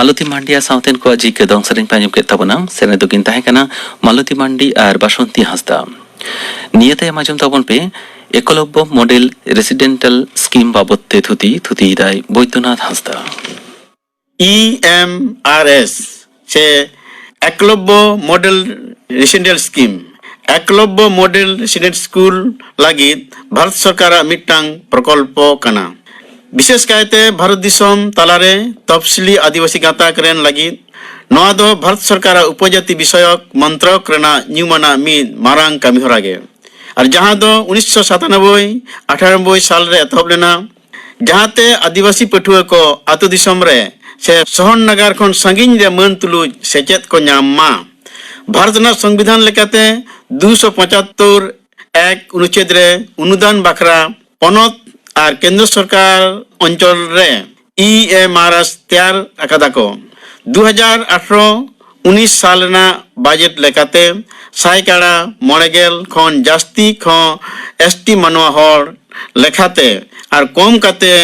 ᱢᱟᱞᱚᱛᱤ ᱢᱟᱱᱰᱤᱭᱟ ᱥᱟᱶᱛᱮᱱ ᱠᱚᱣᱟᱜ ᱡᱤᱠᱟᱹ ᱫᱚᱝ ᱥᱮᱨᱮᱧ ᱯᱮ ᱟᱸᱡᱚᱢ ᱠᱮᱫ ᱛᱟᱵᱚᱱᱟ᱾ ᱥᱮᱨᱮᱧ ᱫᱚᱠᱤᱱ ᱛᱟᱦᱮᱸ ᱠᱟᱱᱟ ᱢᱟᱞᱚᱛᱤ ᱢᱟᱱᱰᱤ ᱟᱨ ᱵᱟᱥᱚᱱᱛᱤ ᱦᱟᱸᱥᱫᱟ᱾ ᱱᱤᱭᱟᱹ ᱛᱟᱭᱚᱢ ᱟᱸᱡᱚᱢ ᱛᱟᱵᱚᱱ ᱯᱮ ᱮᱠᱞᱚᱵᱽᱵᱚ ᱢᱚᱰᱮᱞ ᱨᱮᱥᱤᱰᱮᱱᱴᱟᱞ ᱥᱠᱤᱢ ᱵᱟᱵᱚᱛ ᱛᱮ ᱛᱷᱩᱛᱤ, ᱛᱷᱩᱛᱤᱭᱮᱫᱟᱭ ᱵᱳᱭᱫᱚᱱᱟᱛᱷ ᱦᱟᱸᱥᱫᱟ᱾ ᱤ ᱮᱢ ᱟᱨ ᱮᱥ ᱥᱮ Eklavya model residential scheme, Eklavya model resident school ᱞᱟᱹᱜᱤᱫ ᱵᱷᱟᱨᱚᱛ ᱥᱚᱨᱠᱟᱨᱟᱜ ᱢᱤᱫᱴᱟᱝ ᱯᱨᱚᱠᱚᱞᱯᱚ ᱠᱟᱱᱟ᱾ ᱵᱤᱥᱮᱥ ᱠᱟᱭᱛᱮ ᱵᱷᱟᱨᱚᱛ ᱫᱤᱥᱚᱢ ᱛᱟᱞᱟᱨᱮ ᱛᱚᱯᱥᱤᱞᱤ ᱟᱹᱫᱤᱵᱟᱹᱥᱤ ᱜᱟᱛᱟᱠ ᱨᱮᱱ ᱞᱟᱹᱜᱤᱫ ᱱᱚᱣᱟ ᱫᱚ ᱵᱷᱟᱨᱚᱛ ᱥᱚᱨᱠᱟᱨᱟᱜ ᱩᱯᱚᱡᱟᱹᱛᱤ ᱵᱤᱥᱚᱭᱚᱠ ᱢᱚᱱᱛᱨᱚᱠ ᱨᱮᱱᱟᱜ ᱧᱩᱢᱟᱱᱟᱜ ᱢᱤᱫ ᱢᱟᱨᱟᱝ ᱠᱟᱹᱢᱤᱦᱚᱨᱟ ᱜᱮ, ᱟᱨ ᱡᱟᱦᱟᱸ ᱫᱚ ᱩᱱᱤᱥᱥᱚ ᱥᱟᱛᱟᱱᱚᱵᱵᱳᱭ ᱟᱴᱷᱟᱱᱚᱵᱵᱳᱭ ᱥᱟᱞ ᱨᱮ ᱮᱛᱚᱦᱚᱵ ᱞᱮᱱᱟ, ᱡᱟᱦᱟᱸᱛᱮ ᱟᱹᱫᱤᱵᱟᱹᱥᱤ ᱯᱟᱹᱴᱷᱩᱣᱟᱹ ᱠᱚ ᱟᱹᱛᱩ ᱫᱤᱥᱚᱢ ᱨᱮ ᱥᱮ ᱥᱚᱦᱚᱨ ᱱᱟᱜᱟᱨ ᱠᱷᱚᱱ ᱥᱟᱺᱜᱤᱧ ᱨᱮ ᱢᱟᱹᱱ ᱛᱩᱞᱩᱡ ᱥᱮᱪᱮᱫ ᱠᱚ ᱧᱟᱢ ᱢᱟ᱾ ᱵᱷᱟᱨᱚᱛ ᱨᱮᱱᱟᱜ ᱥᱚᱝᱵᱤᱫᱷᱟᱱ ᱞᱮᱠᱟᱛᱮ ᱫᱩᱥᱚ ᱯᱚᱸᱪᱟᱛᱛᱳᱨ ᱮᱠ ᱚᱱᱩᱪᱷᱮᱫ ᱨᱮ ᱚᱱᱩᱫᱟᱱ ᱵᱟᱠᱷᱨᱟ ᱯᱚᱱᱚᱛ ᱟᱨ ᱠᱮᱱᱫᱨᱚ ᱥᱚᱨᱠᱟᱨ ᱚᱧᱪᱚᱞ ᱨᱮ ᱤ ᱮᱢ ᱟᱨ ᱮᱥ ᱛᱮᱭᱟᱨ ᱟᱠᱟᱫᱟ ᱠᱚ᱾ ᱫᱩ ᱦᱟᱡᱟᱨ ᱟᱴᱷᱨᱚ ᱩᱱᱤᱥ ᱥᱟᱞ ᱨᱮᱱᱟᱜ ᱵᱟᱡᱮᱴ ᱞᱮᱠᱟᱛᱮ ᱥᱟᱭᱠᱟᱲᱟ ᱢᱚᱬᱮ ᱜᱮᱞ ᱠᱷᱚᱱ ᱡᱟᱹᱥᱛᱤ ᱠᱷᱚᱱ ᱮᱥ ᱴᱤ ᱢᱟᱱᱣᱟ ᱦᱚᱲ ᱞᱮᱠᱷᱟᱛᱮ ᱟᱨ ᱠᱚᱢ ᱠᱟᱛᱮ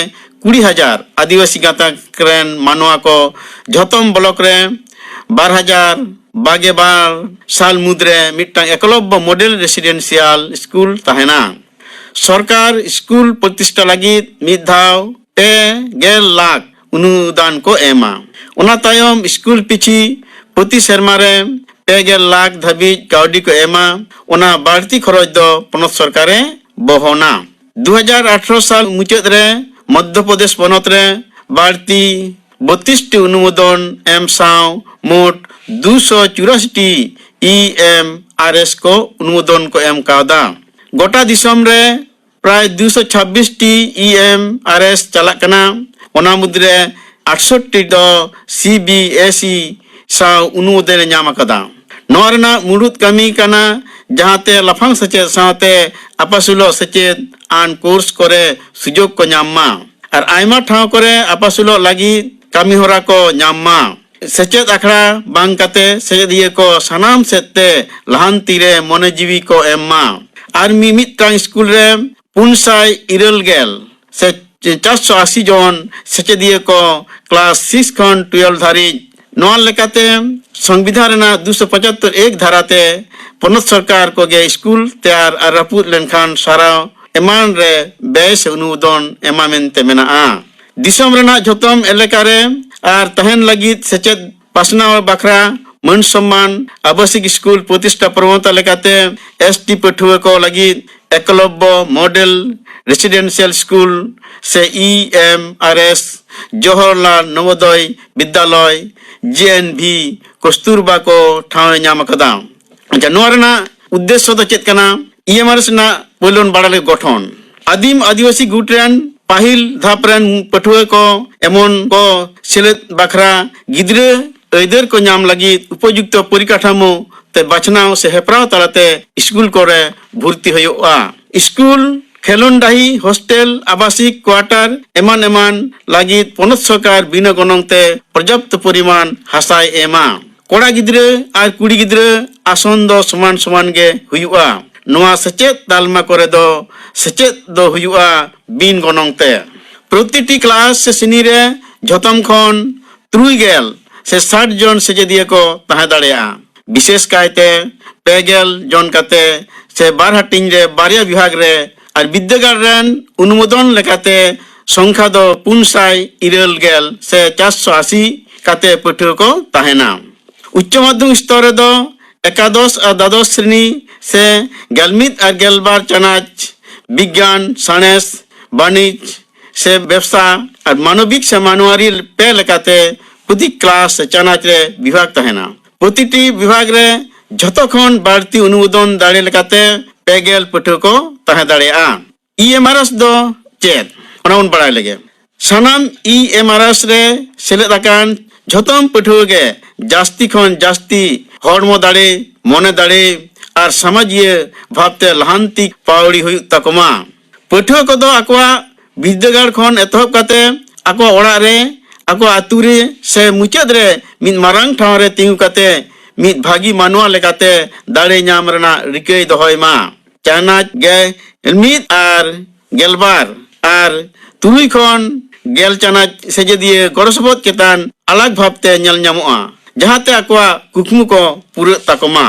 ᱠᱩᱲᱤ ᱦᱟᱡᱟᱨ ᱟᱹᱫᱤᱵᱟᱹᱥᱤ ᱜᱟᱛᱟᱠ ᱨᱮᱱ ᱢᱟᱱᱣᱟ ᱠᱚ ᱡᱷᱚᱛᱚᱢ ᱵᱞᱚᱠ ᱨᱮ ᱵᱟᱨ ᱦᱟᱡᱟᱨ ᱵᱟᱜᱮ ᱵᱟᱨ ᱥᱟᱞ ᱢᱩᱫᱽᱨᱮ ᱢᱤᱫᱴᱟᱝ ᱮᱠᱞᱚᱵᱽᱵᱚ ᱢᱚᱰᱮᱞ ᱨᱮᱥᱤᱰᱮᱱᱥᱤᱭᱟᱞ ᱥᱠᱩᱞ ᱛᱟᱦᱮᱱᱟ᱾ ᱥᱚᱨᱠᱟᱨ ᱥᱠᱩᱞ ᱯᱨᱚᱛᱤᱥᱴᱷᱟ ᱞᱟᱹᱜᱤᱫ ᱢᱤᱫ ᱫᱷᱟᱣ ᱯᱮ ᱜᱮᱞ ᱞᱟᱠᱷ ᱚᱱᱩᱫᱟᱱ ᱠᱚ ᱮᱢᱟ᱾ ᱚᱱᱟ ᱛᱟᱭᱚᱢ ᱥᱠᱩᱞ ᱯᱤᱪᱷᱤ ᱯᱨᱚᱛᱤ ᱥᱮᱨᱢᱟ ᱨᱮ ᱯᱮ ᱜᱮᱞ ᱞᱟᱠᱷ ᱫᱷᱟᱹᱵᱤᱡ ᱠᱟᱹᱣᱰᱤ ᱠᱚ ᱮᱢᱟ᱾ ᱚᱱᱟ ᱵᱟᱹᱲᱛᱤ ᱠᱷᱚᱨᱚᱪ ᱫᱚ ᱯᱚᱱᱚᱛ ᱥᱚᱨᱠᱟᱨᱮ ᱵᱚᱦᱚᱱᱟ᱾ ᱫᱩ ᱦᱟᱡᱟᱨ ᱟᱴᱷᱨᱚ ᱥᱟᱞ ᱢᱩᱪᱟᱹᱫ ᱨᱮ ᱢᱚᱫᱽᱫᱷᱚ ᱯᱨᱚᱫᱮᱥ ᱯᱚᱱᱚᱛ ᱨᱮ ᱵᱟᱹᱲᱛᱤ ᱵᱚᱛᱤᱥ ᱴᱤ ᱚᱱᱩᱢᱳᱫᱚᱱ ᱮᱢ ᱥᱟᱶ ᱢᱳᱴ ᱫᱩᱥᱚ ᱪᱩᱨᱟᱥᱤ T E M R S ᱠᱚ ᱚᱱᱩᱢᱳᱫᱚᱱ ᱠᱚ ᱮᱢ ᱠᱟᱣᱫᱟ᱾ ᱜᱚᱴᱟ ᱫᱤᱥᱚᱢ ᱨᱮ ᱯᱨᱟᱭ ᱫᱩᱥᱚ ᱪᱷᱟᱵᱵᱤᱥ T E M R S ᱪᱟᱞᱟᱜ ᱠᱟᱱᱟ᱾ ᱚᱱᱟ ᱢᱩᱫᱽᱨᱮ ᱟᱴᱥᱚᱴᱴᱤ ᱫᱚ ᱥᱤ ᱵᱤ ᱮᱥ ᱤ ᱥᱟᱶ ᱚᱱᱩᱢᱳᱫᱚᱱ ᱮ ᱧᱟᱢ ᱟᱠᱟᱫᱟ᱾ ᱱᱚᱣᱟ ᱨᱮᱱᱟᱜ ᱢᱩᱲᱩᱫ ᱠᱟᱹᱢᱤ ᱠᱟᱱᱟ ᱡᱟᱦᱟᱸᱛᱮ ᱞᱟᱯᱷᱟᱝ ᱥᱮᱪᱮᱫ ᱥᱟᱶᱛᱮ ᱟᱯᱟᱥᱩᱞᱚᱜ ᱥᱮᱪᱮᱫ ᱟᱱ ᱠᱳᱨᱥ ᱠᱚᱨᱮ ᱥᱩᱡᱳᱜᱽ ᱠᱚ ᱧᱟᱢ ᱢᱟ ᱟᱨ ᱟᱭᱢᱟ ᱴᱷᱟᱶ ᱠᱚᱨᱮ ᱟᱯᱟᱥᱩᱞᱚᱜ ᱞᱟᱹᱜᱤᱫ ᱠᱟᱹᱢᱤ ᱦᱚᱨᱟ ᱠᱚ ᱧᱟᱢ ᱢᱟ᱾ ᱥᱮᱪᱮᱫ ᱟᱠᱷᱲᱟ ᱵᱟᱝ ᱠᱟᱛᱮ ᱥᱮᱪᱮᱫᱤᱭᱟᱹ ᱠᱚ ᱥᱟᱱᱟᱢ ᱥᱮᱫ ᱛᱮ ᱞᱟᱦᱟᱱᱛᱤ ᱨᱮ ᱢᱚᱱᱮ ᱡᱤᱣᱤ ᱠᱚ ᱮᱢ ᱢᱟ᱾ ᱟᱨ ᱢᱤᱢᱤᱫᱴᱟᱝ ᱥᱠᱩᱞ ᱨᱮ ᱯᱩᱱ ᱥᱟᱭ ᱤᱨᱟᱹᱞ ᱜᱮᱞ ᱥᱮ ᱪᱟᱨᱥᱚ ᱟᱥᱤ ᱡᱚᱱ ᱥᱮᱪᱮᱫᱤᱭᱟᱹ ᱠᱚ ᱠᱞᱟᱥ ᱥᱤᱠᱥ ᱠᱷᱚᱱ ᱴᱩᱭᱮᱞᱵᱷ ᱫᱷᱟᱹᱨᱤᱡ᱾ ᱱᱚᱣᱟ ᱞᱮᱠᱟᱛᱮ ᱥᱚᱝᱵᱤᱫᱷᱟᱱ ᱨᱮᱱᱟᱜ ᱫᱩᱥᱚ ᱯᱚᱪᱟᱛᱛᱚᱨ ᱮᱠ ᱫᱷᱟᱨᱟᱛᱮ ᱯᱚᱱᱚᱛ ᱥᱚᱨᱠᱟᱨ ᱠᱚᱜᱮ ᱥᱠᱩᱞ ᱛᱮᱭᱟᱨ ᱟᱨ ᱨᱟᱹᱯᱩᱫ ᱞᱮᱱᱠᱷᱟᱱ ᱥᱟᱨᱟᱣ ᱮᱢᱟᱱ ᱨᱮ ᱵᱮᱭ ᱥᱮ ᱚᱱᱩᱢᱳᱫᱚᱱ ᱮᱢᱟ ᱢᱮᱱᱛᱮ ᱢᱮᱱᱟᱜᱼᱟ᱾ ᱫᱤᱥᱚᱢ ᱨᱮᱱᱟᱜ ᱡᱷᱚᱛᱚᱢ ᱮᱞᱟᱠᱟ ᱨᱮ ᱟᱨ ᱛᱟᱦᱮᱱ ᱞᱟᱹᱜᱤᱫ ᱥᱮᱪᱮᱫ ᱯᱟᱥᱱᱟᱣ ᱵᱟᱠᱷᱨᱟ ᱢᱟᱹᱱ ᱥᱚᱢᱢᱟᱱ ᱟᱵᱟᱥᱤᱠ ᱥᱠᱩᱞ ᱯᱨᱚᱛᱤᱥᱴᱷᱟ ᱯᱨᱚᱵᱚᱱᱛᱟ ᱞᱮᱠᱟᱛᱮ ᱮᱥ ᱴᱤ ᱯᱟᱹᱴᱷᱩᱣᱟᱹ ᱠᱚ ᱞᱟᱹᱜᱤᱫ ᱮᱠᱞᱚᱵᱵᱚ ᱢᱚᱰᱮᱞ ᱨᱮᱥᱤᱰᱮᱱᱥᱤᱭᱟᱞ ᱥᱠᱩᱞ ᱥᱮ E M R S, Jawaharlal ᱱᱚᱵᱳᱫᱚᱭ ᱵᱤᱫᱽᱫᱟᱞᱚᱭ, ᱡᱮ ᱮᱱ ᱵᱷᱤ, ᱠᱚᱥᱛᱩᱨᱵᱟ ᱠᱚ ᱴᱷᱟᱶ ᱮ ᱧᱟᱢ ᱟᱠᱟᱫᱟ᱾ ᱟᱪᱪᱷᱟ, ᱱᱚᱣᱟ ᱨᱮᱱᱟᱜ ᱩᱫᱽᱫᱮᱥᱥᱚ ᱫᱚ ᱪᱮᱫ ᱠᱟᱱᱟ? ᱤ ᱮᱢ ᱟᱨ ᱮᱥ ᱨᱮᱱᱟᱜ ᱯᱳᱭᱞᱳᱱ ᱵᱟᱲᱟᱭ ᱞᱟᱹᱜᱤᱫ ᱜᱚᱴᱷᱚᱱ᱾ ᱟᱹᱫᱤᱢ ᱟᱹᱫᱤᱵᱟᱹᱥᱤ ᱜᱩᱴ ᱨᱮᱱ ᱯᱟᱹᱦᱤᱞ ᱫᱷᱟᱯ ᱨᱮᱱ ᱯᱟᱹᱴᱷᱩᱣᱟᱹ ᱠᱚ ᱮᱢᱚᱱ ᱠᱚ ᱥᱮᱞᱮᱫ ᱵᱟᱠᱷᱨᱟ ᱜᱤᱫᱽᱨᱟᱹ ᱟᱹᱭᱫᱟᱹᱨ ᱠᱚ ᱧᱟᱢ ᱞᱟᱹᱜᱤᱫ ᱩᱯᱚᱡᱩᱠᱛᱚ ᱯᱚᱨᱤᱠᱟᱴᱷᱟᱢᱳ ᱛᱮ ᱵᱟᱪᱷᱱᱟᱣ ᱥᱮ ᱦᱮᱯᱨᱟᱣ ᱛᱟᱞᱟᱛᱮ ᱥᱠᱩᱞ ᱠᱚᱨᱮ ᱵᱷᱩᱨᱛᱤ ᱦᱩᱭᱩᱜᱼᱟ᱾ ᱥᱠᱩᱞ, ᱠᱷᱮᱞᱳᱱᱰ ᱰᱟᱹᱦᱤ, ᱦᱳᱥᱴᱮᱞ, ᱟᱵᱟᱥᱤᱠ ᱠᱣᱟᱴᱟᱨ ᱮᱢᱟᱱ ᱮᱢᱟᱱ ᱞᱟᱹᱜᱤᱫ ᱯᱚᱱᱚᱛ ᱥᱚᱨᱠᱟᱨ ᱵᱤᱱᱟᱹ ᱜᱚᱱᱚᱝ ᱛᱮ ᱯᱚᱨᱡᱟᱯᱛᱚ ᱯᱚᱨᱤᱢᱟᱱ ᱦᱟᱥᱟᱭ ᱮᱢᱟ᱾ ᱠᱚᱲᱟ ᱜᱤᱫᱽᱨᱟᱹ ᱟᱨ ᱠᱩᱲᱤ ᱜᱤᱫᱽᱨᱟᱹ ᱟᱥᱚᱱ ᱫᱚ ᱥᱚᱢᱟᱱ ᱥᱚᱢᱟᱱ ᱜᱮ ᱦᱩᱭᱩᱜᱼᱟ᱾ ᱱᱚᱣᱟ ᱥᱮᱪᱮᱫ ᱛᱟᱞᱢᱟ ᱠᱚᱨᱮ ᱫᱚ ᱥᱮᱪᱮᱫ ᱫᱚ ᱦᱩᱭᱩᱜᱼᱟ ᱵᱤᱱ ᱜᱚᱱᱚᱝ ᱛᱮ᱾ ᱯᱨᱚᱛᱤᱴᱤ ᱠᱞᱟᱥ ᱥᱮ ᱥᱨᱮᱱᱤ ᱨᱮ ᱡᱷᱚᱛᱚᱢ ᱠᱷᱚᱱ ᱛᱩᱨᱩᱭ ᱜᱮᱞ ᱥᱮ ᱥᱟᱴ ᱡᱚᱱ ᱥᱮᱪᱮᱫᱤᱭᱟᱹ ᱠᱚ ᱛᱟᱦᱮᱸ ᱫᱟᱲᱮᱭᱟᱜᱼᱟ᱾ ᱵᱤᱥᱮᱥ ᱠᱟᱭᱛᱮ ᱯᱮ ᱜᱮᱞ ᱡᱚᱱ ᱠᱟᱛᱮ ᱥᱮ ᱵᱟᱨ ᱦᱟᱹᱴᱤᱧ ᱨᱮ ᱵᱟᱨᱭᱟ ᱵᱤᱵᱷᱟᱜᱽ ᱨᱮ ᱟᱨ ᱵᱤᱫᱽᱫᱟᱹᱜᱟᱲ ᱨᱮᱱ ᱚᱱᱩᱢᱳᱫᱚᱱ ᱞᱮᱠᱟᱛᱮ ᱥᱚᱝᱠᱷᱟ ᱫᱚ ᱯᱩᱱ ᱥᱟᱭ ᱤᱨᱟᱹᱞ ᱜᱮᱞ ᱥᱮ ᱪᱟᱨᱥᱚ ᱟᱥᱤ ᱠᱟᱛᱮ ᱯᱟᱹᱴᱷᱩᱣᱟᱹ ᱠᱚ ᱛᱟᱦᱮᱱᱟ᱾ ᱩᱪᱪᱚ ᱢᱟᱫᱽᱫᱷᱚᱢᱤᱠ ᱥᱛᱚᱨ ᱨᱮᱫᱚ ᱮᱠᱟᱫᱚᱥ ᱟᱨ ᱫᱟᱫᱚᱥ ᱥᱨᱮᱱᱤ ᱥᱮ ᱜᱮᱞᱢᱤᱫ ᱟᱨ ᱜᱮᱞᱵᱟᱨ ᱪᱟᱱᱟᱪ ᱵᱤᱜᱽᱜᱟᱱ, ᱥᱟᱬᱮᱥ, ᱵᱟᱹᱱᱤᱡᱽ ᱥᱮ ᱵᱮᱵᱽᱥᱟ ᱟᱨ ᱢᱟᱱᱚᱵᱤᱠ ᱥᱮ ᱢᱟᱱᱣᱟᱨᱤ ᱯᱮ ᱞᱮᱠᱟᱛᱮ ᱯᱨᱚᱛᱤ ᱠᱞᱟᱥ ᱥᱮ ᱪᱟᱱᱟᱪ ᱨᱮ ᱵᱤᱵᱷᱟᱜᱽ ᱛᱟᱦᱮᱱᱟ᱾ ᱯᱨᱚᱛᱤᱴᱤ ᱵᱤᱵᱷᱟᱜᱽ ᱨᱮ ᱡᱷᱚᱛᱚ ᱠᱷᱚᱱ ᱵᱟᱹᱲᱛᱤ ᱚᱱᱩᱢᱳᱫᱚᱱ ᱫᱟᱲᱮ ᱞᱮᱠᱟᱛᱮ ᱯᱮ ᱜᱮᱞ ᱯᱟᱹᱴᱷᱩᱣᱟᱹ ᱠᱚ ᱛᱟᱦᱮᱸ ᱫᱟᱲᱮᱭᱟᱜᱼᱟ᱾ ᱤ ᱮᱢ ᱟᱨ ᱮᱥ ᱫᱚ ᱪᱮᱫ? ᱚᱱᱟ ᱵᱚᱱ ᱵᱟᱲᱟᱭ ᱞᱮᱜᱮ᱾ ᱥᱟᱱᱟᱢ ᱤ ᱮᱢ ᱟᱨ ᱮᱥ ᱨᱮ ᱥᱮᱞᱮᱫ ᱟᱠᱟᱱ ᱡᱷᱚᱛᱚᱢ ᱯᱟᱹᱴᱷᱩᱣᱟᱹ ᱜᱮ ᱡᱟᱹᱥᱛᱤ ᱠᱷᱚᱱ ᱡᱟᱹᱥᱛᱤ ᱦᱚᱲᱢᱚ ᱫᱟᱲᱮ, ᱢᱚᱱᱮ ᱫᱟᱲᱮ ᱟᱨ ᱥᱟᱢᱟᱡᱤᱭᱟᱹ ᱵᱷᱟᱵᱽᱛᱮ ᱞᱟᱦᱟᱱᱛᱤ ᱯᱟᱹᱣᱲᱤ ᱦᱩᱭᱩᱜ ᱛᱟᱠᱚ ᱢᱟ᱾ ᱯᱟᱹᱴᱷᱩᱣᱟᱹ ᱠᱚᱫᱚ ᱟᱠᱚᱣᱟᱜ ᱵᱤᱨᱫᱟᱹᱜᱟᱲ ᱠᱷᱚᱱ ᱮᱛᱚᱦᱚᱵ ᱠᱟᱛᱮ ᱟᱠᱚᱣᱟᱜ ᱚᱲᱟᱜ ᱨᱮ, ᱟᱠᱚᱣᱟᱜ ᱟᱹᱛᱩ ᱨᱮ ᱥᱮ ᱢᱩᱪᱟᱹᱫ ᱨᱮ ᱢᱤᱫ ᱢᱟᱨᱟᱝ ᱴᱷᱟᱶ ᱨᱮ ᱛᱤᱸᱜᱩ ᱠᱟᱛᱮ ᱢᱤᱫ ᱵᱷᱟᱹᱜᱤ ᱢᱟᱱᱣᱟ ᱞᱮᱠᱟᱛᱮ ᱫᱟᱲᱮ ᱧᱟᱢ ᱨᱮᱱᱟᱜ ᱨᱤᱠᱟᱹᱭ ᱫᱚᱦᱚᱭ ᱢᱟ᱾ ᱪᱟᱱᱟᱪ ᱜᱮᱞ ᱢᱤᱫ ᱟᱨ ᱜᱮᱞᱵᱟᱨ ᱟᱨ ᱛᱩᱨᱩᱭ ᱠᱷᱚᱱ ᱜᱮᱞ ᱪᱟᱱᱟᱪ ᱥᱮᱪᱮᱫᱤᱭᱟᱹ ᱜᱚᱲᱚ ᱥᱚᱯᱚᱦᱚᱫ ᱪᱮᱛᱟᱱ ᱟᱞᱟᱜᱽ ᱵᱷᱟᱵᱽᱛᱮ ᱧᱮᱞ ᱧᱟᱢᱚᱜᱼᱟ, ᱡᱟᱦᱟᱸᱛᱮ ᱟᱠᱚᱣᱟᱜ ᱠᱩᱠᱢᱩ ᱠᱚ ᱯᱩᱨᱟᱹᱜ ᱛᱟᱠᱚ ᱢᱟ᱾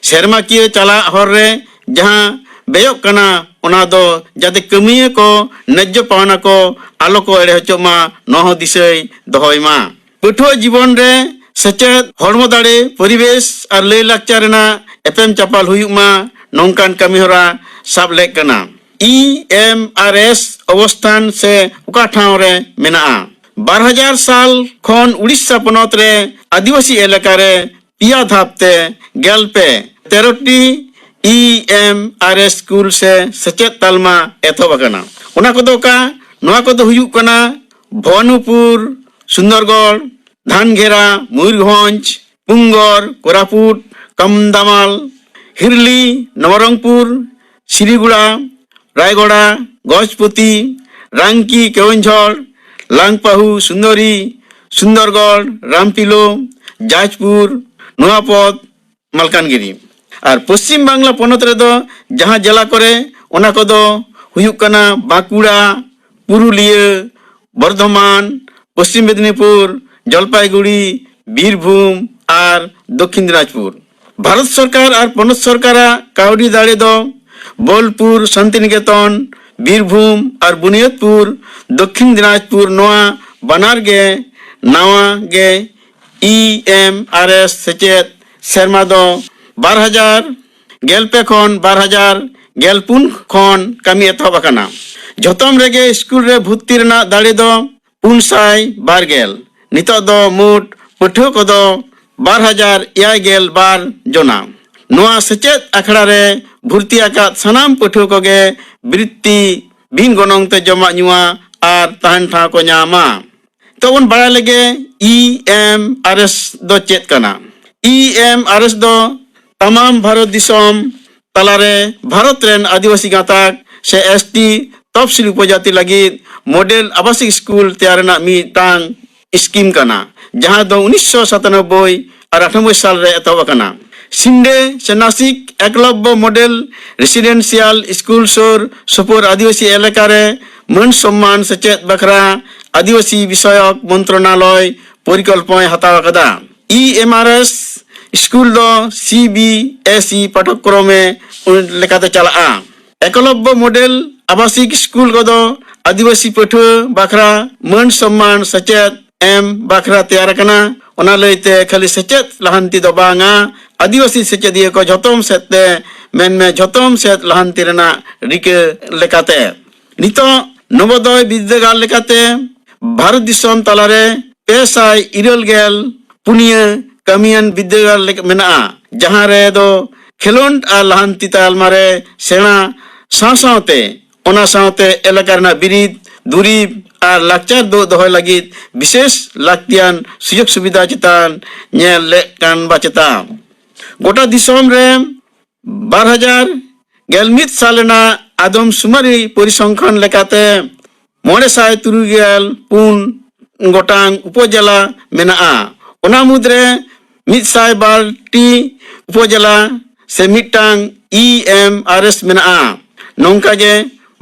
ᱥᱮᱨᱢᱟᱠᱤᱭᱟᱹ ᱪᱟᱞᱟᱜ ᱦᱚᱨ ᱨᱮ ᱡᱟᱦᱟᱸ ᱵᱮᱭᱚᱜ ᱠᱟᱱᱟ, ᱚᱱᱟ ᱫᱚ ᱡᱟᱛᱮ ᱠᱟᱹᱢᱤᱭᱟᱹ ᱠᱚ ᱱᱟᱡᱽᱡᱚ ᱯᱟᱣᱱᱟ ᱠᱚ ᱟᱞᱚ ᱠᱚ ᱮᱲᱮ ᱦᱚᱪᱚᱜ ᱢᱟ, ᱱᱚᱣᱟ ᱦᱚᱸ ᱫᱤᱥᱟᱹᱭ ᱫᱚᱦᱚᱭ ᱢᱟ᱾ ᱯᱟᱹᱴᱷᱩᱣᱟᱹ ᱡᱤᱵᱚᱱ ᱨᱮ ᱥᱮᱪᱮᱫ, ᱦᱚᱲᱢᱚ ᱫᱟᱲᱮ, ᱯᱚᱨᱤᱵᱮᱥ ᱟᱨ ᱞᱟᱹᱭ ᱞᱟᱠᱪᱟᱨ ᱨᱮᱱᱟᱜ ᱮᱯᱮᱢ ᱪᱟᱯᱟᱞ ᱦᱩᱭᱩᱜ ᱢᱟ, ᱱᱚᱝᱠᱟᱱ ᱠᱟᱹᱢᱤ ᱦᱚᱨᱟ ᱥᱟᱵ ᱞᱮᱫ ᱠᱟᱱᱟ᱾ ᱤ ᱮᱢ ᱟᱨ ᱮᱥ ᱚᱵᱚᱥᱛᱷᱟᱱ ᱥᱮ ᱚᱠᱟ ᱴᱷᱟᱶ ᱨᱮ ᱢᱮᱱᱟᱜᱼᱟ? ᱵᱟᱨ ᱦᱟᱡᱟᱨ ᱥᱟᱞ ᱠᱷᱚᱱ ᱩᱲᱤᱥᱥᱟ ᱯᱚᱱᱚᱛ ᱨᱮ ᱟᱹᱫᱤᱵᱟᱹᱥᱤ ᱮᱞᱟᱠᱟ ᱨᱮ ᱯᱮᱭᱟ ᱫᱷᱟᱯ ᱛᱮ ᱜᱮᱞ ᱯᱮ, ᱛᱮᱨᱚ T E M R S school ᱥᱮ ᱥᱮᱪᱮᱫ ᱛᱟᱞᱢᱟ ᱮᱛᱚᱦᱚᱵ ᱟᱠᱟᱱᱟ᱾ ᱚᱱᱟ ᱠᱚᱫᱚ ᱚᱠᱟ? ᱱᱚᱣᱟ ᱠᱚᱫᱚ ᱦᱩᱭᱩᱜ ᱠᱟᱱᱟ ᱵᱷᱚᱵᱟᱱᱩᱯᱩᱨ, ᱥᱩᱱᱫᱚᱨᱜᱚᱲ, ᱫᱷᱟᱱᱜᱷᱮᱨᱟ, ᱢᱚᱭᱩᱨᱵᱷᱚᱸᱡᱽ, ᱯᱩᱝᱜᱚᱨ, ᱠᱳᱨᱟᱯᱩᱴ, ᱠᱟᱢᱫᱟᱢᱟᱞ, ᱦᱤᱨᱞᱤ, ᱱᱚᱵᱚᱨᱚᱝᱯᱩᱨ, ᱥᱤᱨᱤᱜᱩᱲᱟ, ᱨᱟᱭᱜᱚᱲᱟ, ᱜᱚᱡᱽᱯᱚᱛᱤ, ᱨᱟᱝᱠᱤ, ᱠᱮᱣᱚᱱᱡᱷᱚᱲ, ᱞᱟᱝᱯᱟᱦᱩ, ᱥᱩᱱᱫᱚᱨᱤ, ᱥᱩᱱᱫᱚᱨᱜᱚᱲ, ᱨᱟᱢᱯᱤᱞᱳ, ᱡᱟᱡᱽᱯᱩᱨ, ᱱᱚᱣᱟᱯᱚᱫ, ᱢᱟᱞᱠᱟᱱᱜᱤᱨᱤ᱾ ᱟᱨ ᱯᱚᱥᱪᱤᱢ ᱵᱟᱝᱞᱟ ᱯᱚᱱᱚᱛ ᱨᱮᱫᱚ ᱡᱟᱦᱟᱸ ᱡᱮᱞᱟ ᱠᱚᱨᱮ, ᱚᱱᱟ ᱠᱚᱫᱚ ᱦᱩᱭᱩᱜ ᱠᱟᱱᱟ ᱵᱟᱸᱠᱩᱲᱟ, ᱯᱩᱨᱩᱞᱤᱭᱟᱹ, ᱵᱚᱨᱫᱷᱚᱢᱟᱱ, ᱯᱚᱥᱪᱤᱢ ᱢᱮᱫᱽᱱᱤᱯᱩᱨ, ᱡᱚᱞᱯᱟᱭᱜᱩᱲᱤ, ᱵᱤᱨᱵᱷᱩᱢ ᱟᱨ ᱫᱚᱠᱠᱷᱤᱱ ᱫᱤᱱᱟᱡᱽᱯᱩᱨ᱾ ᱵᱷᱟᱨᱚᱛ ᱥᱚᱨᱠᱟᱨ ᱟᱨ ᱯᱚᱱᱚᱛ ᱥᱚᱨᱠᱟᱨᱟᱜ ᱠᱟᱹᱣᱰᱤ ᱫᱟᱲᱮ ᱫᱚ ᱵᱳᱞᱯᱩᱨ, ᱥᱟᱱᱛᱤᱱᱤᱠᱮᱛᱚᱱ, ᱵᱤᱨᱵᱷᱩᱢ ᱟᱨ ᱵᱩᱱᱤᱭᱟᱹᱫᱽᱯᱩᱨ, ᱫᱚᱠᱠᱷᱤᱱ ᱫᱤᱱᱟᱡᱽᱯᱩᱨ, ᱱᱚᱣᱟ ᱵᱟᱱᱟᱨ ᱜᱮ ᱱᱟᱣᱟ ᱜᱮ ᱤ ᱮᱢ ᱟᱨ ᱮᱥ ᱥᱮᱪᱮᱫ ᱥᱮᱨᱢᱟ ᱫᱚ ᱵᱟᱨ ᱦᱟᱡᱟᱨ ᱜᱮᱞ ᱯᱮ ᱠᱷᱚᱱ ᱵᱟᱨ ᱦᱟᱡᱟᱨ ᱜᱮᱞ ᱯᱩᱱ ᱠᱷᱚᱱ ᱠᱟᱹᱢᱤ ᱮᱛᱚᱦᱚᱵ ᱟᱠᱟᱱᱟ᱾ ᱡᱷᱚᱛᱚᱢ ᱨᱮᱜᱮ ᱥᱠᱩᱞ ᱨᱮ ᱵᱷᱩᱨᱛᱤ ᱨᱮᱱᱟᱜ ᱫᱟᱲᱮ ᱫᱚ ᱯᱩᱱ ᱥᱟᱭ ᱵᱟᱨ ᱜᱮᱞ᱾ ᱱᱤᱛᱚᱜ ᱫᱚ ᱢᱳᱴ ᱯᱟᱹᱴᱷᱩᱣᱟᱹ ᱠᱚᱫᱚ ᱵᱟᱨ ᱦᱟᱡᱟᱨ ᱮᱭᱟᱭ ᱜᱮᱞ ᱵᱟᱨ ᱡᱚᱱᱟ᱾ ᱱᱚᱣᱟ ᱥᱮᱪᱮᱫ ᱟᱠᱷᱲᱟ ᱨᱮ ᱵᱷᱩᱨᱛᱤ ᱟᱠᱟᱫ ᱥᱟᱱᱟᱢ ᱯᱟᱹᱴᱷᱩᱣᱟᱹ ᱠᱚᱜᱮ ᱵᱨᱤᱛᱛᱤ, ᱵᱤᱱ ᱜᱚᱱᱚᱝ ᱛᱮ ᱡᱚᱢᱟᱜ ᱧᱩᱣᱟᱜ ᱟᱨ ᱛᱟᱦᱮᱱ ᱴᱷᱟᱶ ᱠᱚ ᱧᱟᱢᱟ᱾ ᱛᱚ ᱵᱚᱱ ᱵᱟᱲᱟᱭ ᱞᱮᱜᱮ, ᱤ ᱮᱢ ᱟᱨ ᱮᱥ ᱫᱚ ᱪᱮᱫ ᱠᱟᱱᱟ? ᱤ ᱮᱢ ᱟᱨ ᱮᱥ ᱫᱚ ᱛᱟᱢᱟᱢ ᱵᱷᱟᱨᱚᱛ ᱫᱤᱥᱚᱢ ᱛᱟᱞᱟᱨᱮ ᱵᱷᱟᱨᱚᱛ ᱨᱮᱱ ᱟᱹᱫᱤᱵᱟᱹᱥᱤ ᱜᱟᱛᱟᱠ ᱥᱮ ᱮᱥ ᱴᱤ ᱛᱚᱯᱥᱤᱞ ᱩᱯᱚᱡᱟᱹᱛᱤ ᱞᱟᱹᱜᱤᱫ ᱢᱚᱰᱮᱞ ᱟᱵᱟᱥᱤᱠ ᱥᱠᱩᱞ ᱛᱮᱭᱟᱨ ᱨᱮᱱᱟᱜ ᱢᱤᱫᱴᱟᱝ ᱥᱠᱤᱢ ᱠᱟᱱᱟ, ᱡᱟᱦᱟᱸ ᱫᱚ ᱩᱱᱤᱥᱥᱚ ᱥᱟᱛᱟᱱᱚᱵᱵᱳᱭ ᱟᱨ ᱟᱴᱷᱟᱱᱚᱵᱵᱳᱭ ᱥᱟᱞ ᱨᱮ ᱮᱛᱚᱦᱚᱵ ᱟᱠᱟᱱᱟ᱾ ᱥᱤᱱᱰᱮ ᱥᱮ ᱱᱟᱥᱤᱠ ᱮᱠᱞᱚᱵᱽᱵᱚ ᱢᱚᱰᱮᱞ ᱨᱮᱥᱤᱰᱮᱱᱥᱤᱭᱟᱞ ᱥᱠᱩᱞ ᱥᱩᱨ ᱥᱩᱯᱩᱨ ᱟᱹᱫᱤᱵᱟᱹᱥᱤ ᱮᱞᱟᱠᱟ ᱨᱮ ᱢᱟᱹᱱ ᱥᱚᱢᱢᱟᱱ ᱥᱮᱪᱮᱫ ᱵᱟᱠᱷᱨᱟ ᱟᱹᱫᱤᱵᱟᱹᱥᱤ ᱵᱤᱥᱚᱭᱚᱠ ᱢᱚᱱᱛᱨᱚᱱᱟᱞᱚᱭ ᱯᱚᱨᱤᱠᱚᱞᱯᱚᱱᱟᱭ ᱦᱟᱛᱟᱣ ᱟᱠᱟᱫᱟ᱾ E M R S school ᱫᱚ ᱥᱤ ᱵᱤ ᱮᱥ ᱤ ᱯᱟᱴᱷᱚᱠᱨᱚᱢᱮ ᱞᱮᱠᱟᱛᱮ ᱪᱟᱞᱟᱜᱼᱟ᱾ ᱮᱠᱞᱚᱵᱽᱵᱚ ᱢᱚᱰᱮᱞ ᱟᱵᱟᱥᱤᱠ ᱥᱠᱩᱞ ᱠᱚᱫᱚ ᱟᱹᱫᱤᱵᱟᱹᱥᱤ ᱯᱟᱹᱴᱷᱩᱣᱟᱹ ᱵᱟᱠᱷᱨᱟ ᱢᱟᱹᱱ ᱥᱚᱢᱢᱟᱱ ᱥᱮᱪᱮᱫ ᱮᱢ ᱵᱟᱠᱷᱨᱟ ᱛᱮᱭᱟᱨ ᱟᱠᱟᱱᱟ᱾ ᱚᱱᱟ ᱞᱟᱹᱭᱛᱮ ᱠᱷᱟᱹᱞᱤ ᱥᱮᱪᱮᱫ ᱞᱟᱦᱟᱱᱛᱤ ᱫᱚ ᱵᱟᱝᱟ, ᱟᱹᱫᱤᱵᱟᱹᱥᱤ ᱥᱮᱪᱮᱫᱤᱭᱟᱹ ᱠᱚ ᱡᱷᱚᱛᱚᱢ ᱥᱮᱫ ᱛᱮ, ᱢᱮᱱᱢᱮ ᱡᱷᱚᱛᱚᱢ ᱥᱮᱫ ᱞᱟᱦᱟᱱᱛᱤ ᱨᱮᱱᱟᱜ ᱨᱤᱠᱟᱹ ᱞᱮᱠᱟᱛᱮ᱾ ᱱᱤᱛᱚᱜ ᱱᱚᱵᱳᱫᱚᱭ ᱵᱤᱨᱫᱟᱹᱜᱟᱲ ᱞᱮᱠᱟᱛᱮ ᱵᱷᱟᱨᱚᱛ ᱫᱤᱥᱚᱢ ᱛᱟᱞᱟᱨᱮ ᱯᱮ ᱥᱟᱭ ᱤᱨᱟᱹᱞ ᱜᱮᱞ ᱯᱩᱱᱭᱟᱹ ᱠᱟᱹᱢᱤᱭᱟᱱ ᱵᱤᱨᱫᱟᱹᱜᱟᱲ ᱞᱮᱠᱟ ᱢᱮᱱᱟᱜᱼᱟ, ᱡᱟᱦᱟᱸ ᱨᱮᱫᱚ ᱠᱷᱮᱞᱳᱰ ᱟᱨ ᱞᱟᱦᱟᱱᱛᱤ ᱛᱟᱞᱢᱟ ᱨᱮ ᱥᱮᱬᱟ ᱥᱟᱶ ᱥᱟᱶᱛᱮ ᱚᱱᱟ ᱥᱟᱶᱛᱮ ᱮᱞᱟᱠᱟ ᱨᱮᱱᱟᱜ ᱵᱤᱨᱤᱫ, ᱫᱩᱨᱤᱵ ᱟᱨ ᱞᱟᱠᱪᱟᱨ ᱫᱚ ᱫᱚᱦᱚᱭ ᱞᱟᱹᱜᱤᱫ ᱵᱤᱥᱮᱥ ᱞᱟᱹᱠᱛᱤᱭᱟᱱ ᱥᱩᱡᱳᱜᱽ ᱥᱩᱵᱤᱫᱷᱟ ᱪᱮᱛᱟᱱ ᱧᱮᱞ ᱞᱮᱫ ᱠᱟᱱ ᱵᱟ ᱪᱮᱛᱟ᱾ ᱜᱚᱴᱟ ᱫᱤᱥᱚᱢ ᱨᱮ ᱵᱟᱨ ᱦᱟᱡᱟᱨ ᱜᱮᱞ ᱢᱤᱫ ᱥᱟᱞ ᱨᱮᱱᱟᱜ ᱟᱫᱚᱢ ᱥᱩᱢᱟᱹᱨᱤ ᱯᱚᱨᱤᱥᱚᱝᱠᱷᱟᱱ ᱞᱮᱠᱟᱛᱮ ᱢᱚᱬᱮ ᱥᱟᱭ ᱛᱩᱨᱩᱭ ᱜᱮᱞ ᱯᱩᱱ ᱜᱚᱴᱟᱝ ᱩᱯᱚᱡᱮᱞᱟ ᱢᱮᱱᱟᱜᱼᱟ᱾ ᱚᱱᱟ ᱢᱩᱫᱽᱨᱮ ᱢᱤᱫ ᱥᱟᱭ ᱵᱟᱨ ᱴᱤ ᱩᱯᱚᱡᱮᱞᱟ ᱥᱮ ᱢᱤᱫᱴᱟᱝ ᱤ ᱮᱢ ᱟᱨ ᱮᱥ ᱢᱮᱱᱟᱜᱼᱟ᱾ ᱱᱚᱝᱠᱟ ᱜᱮ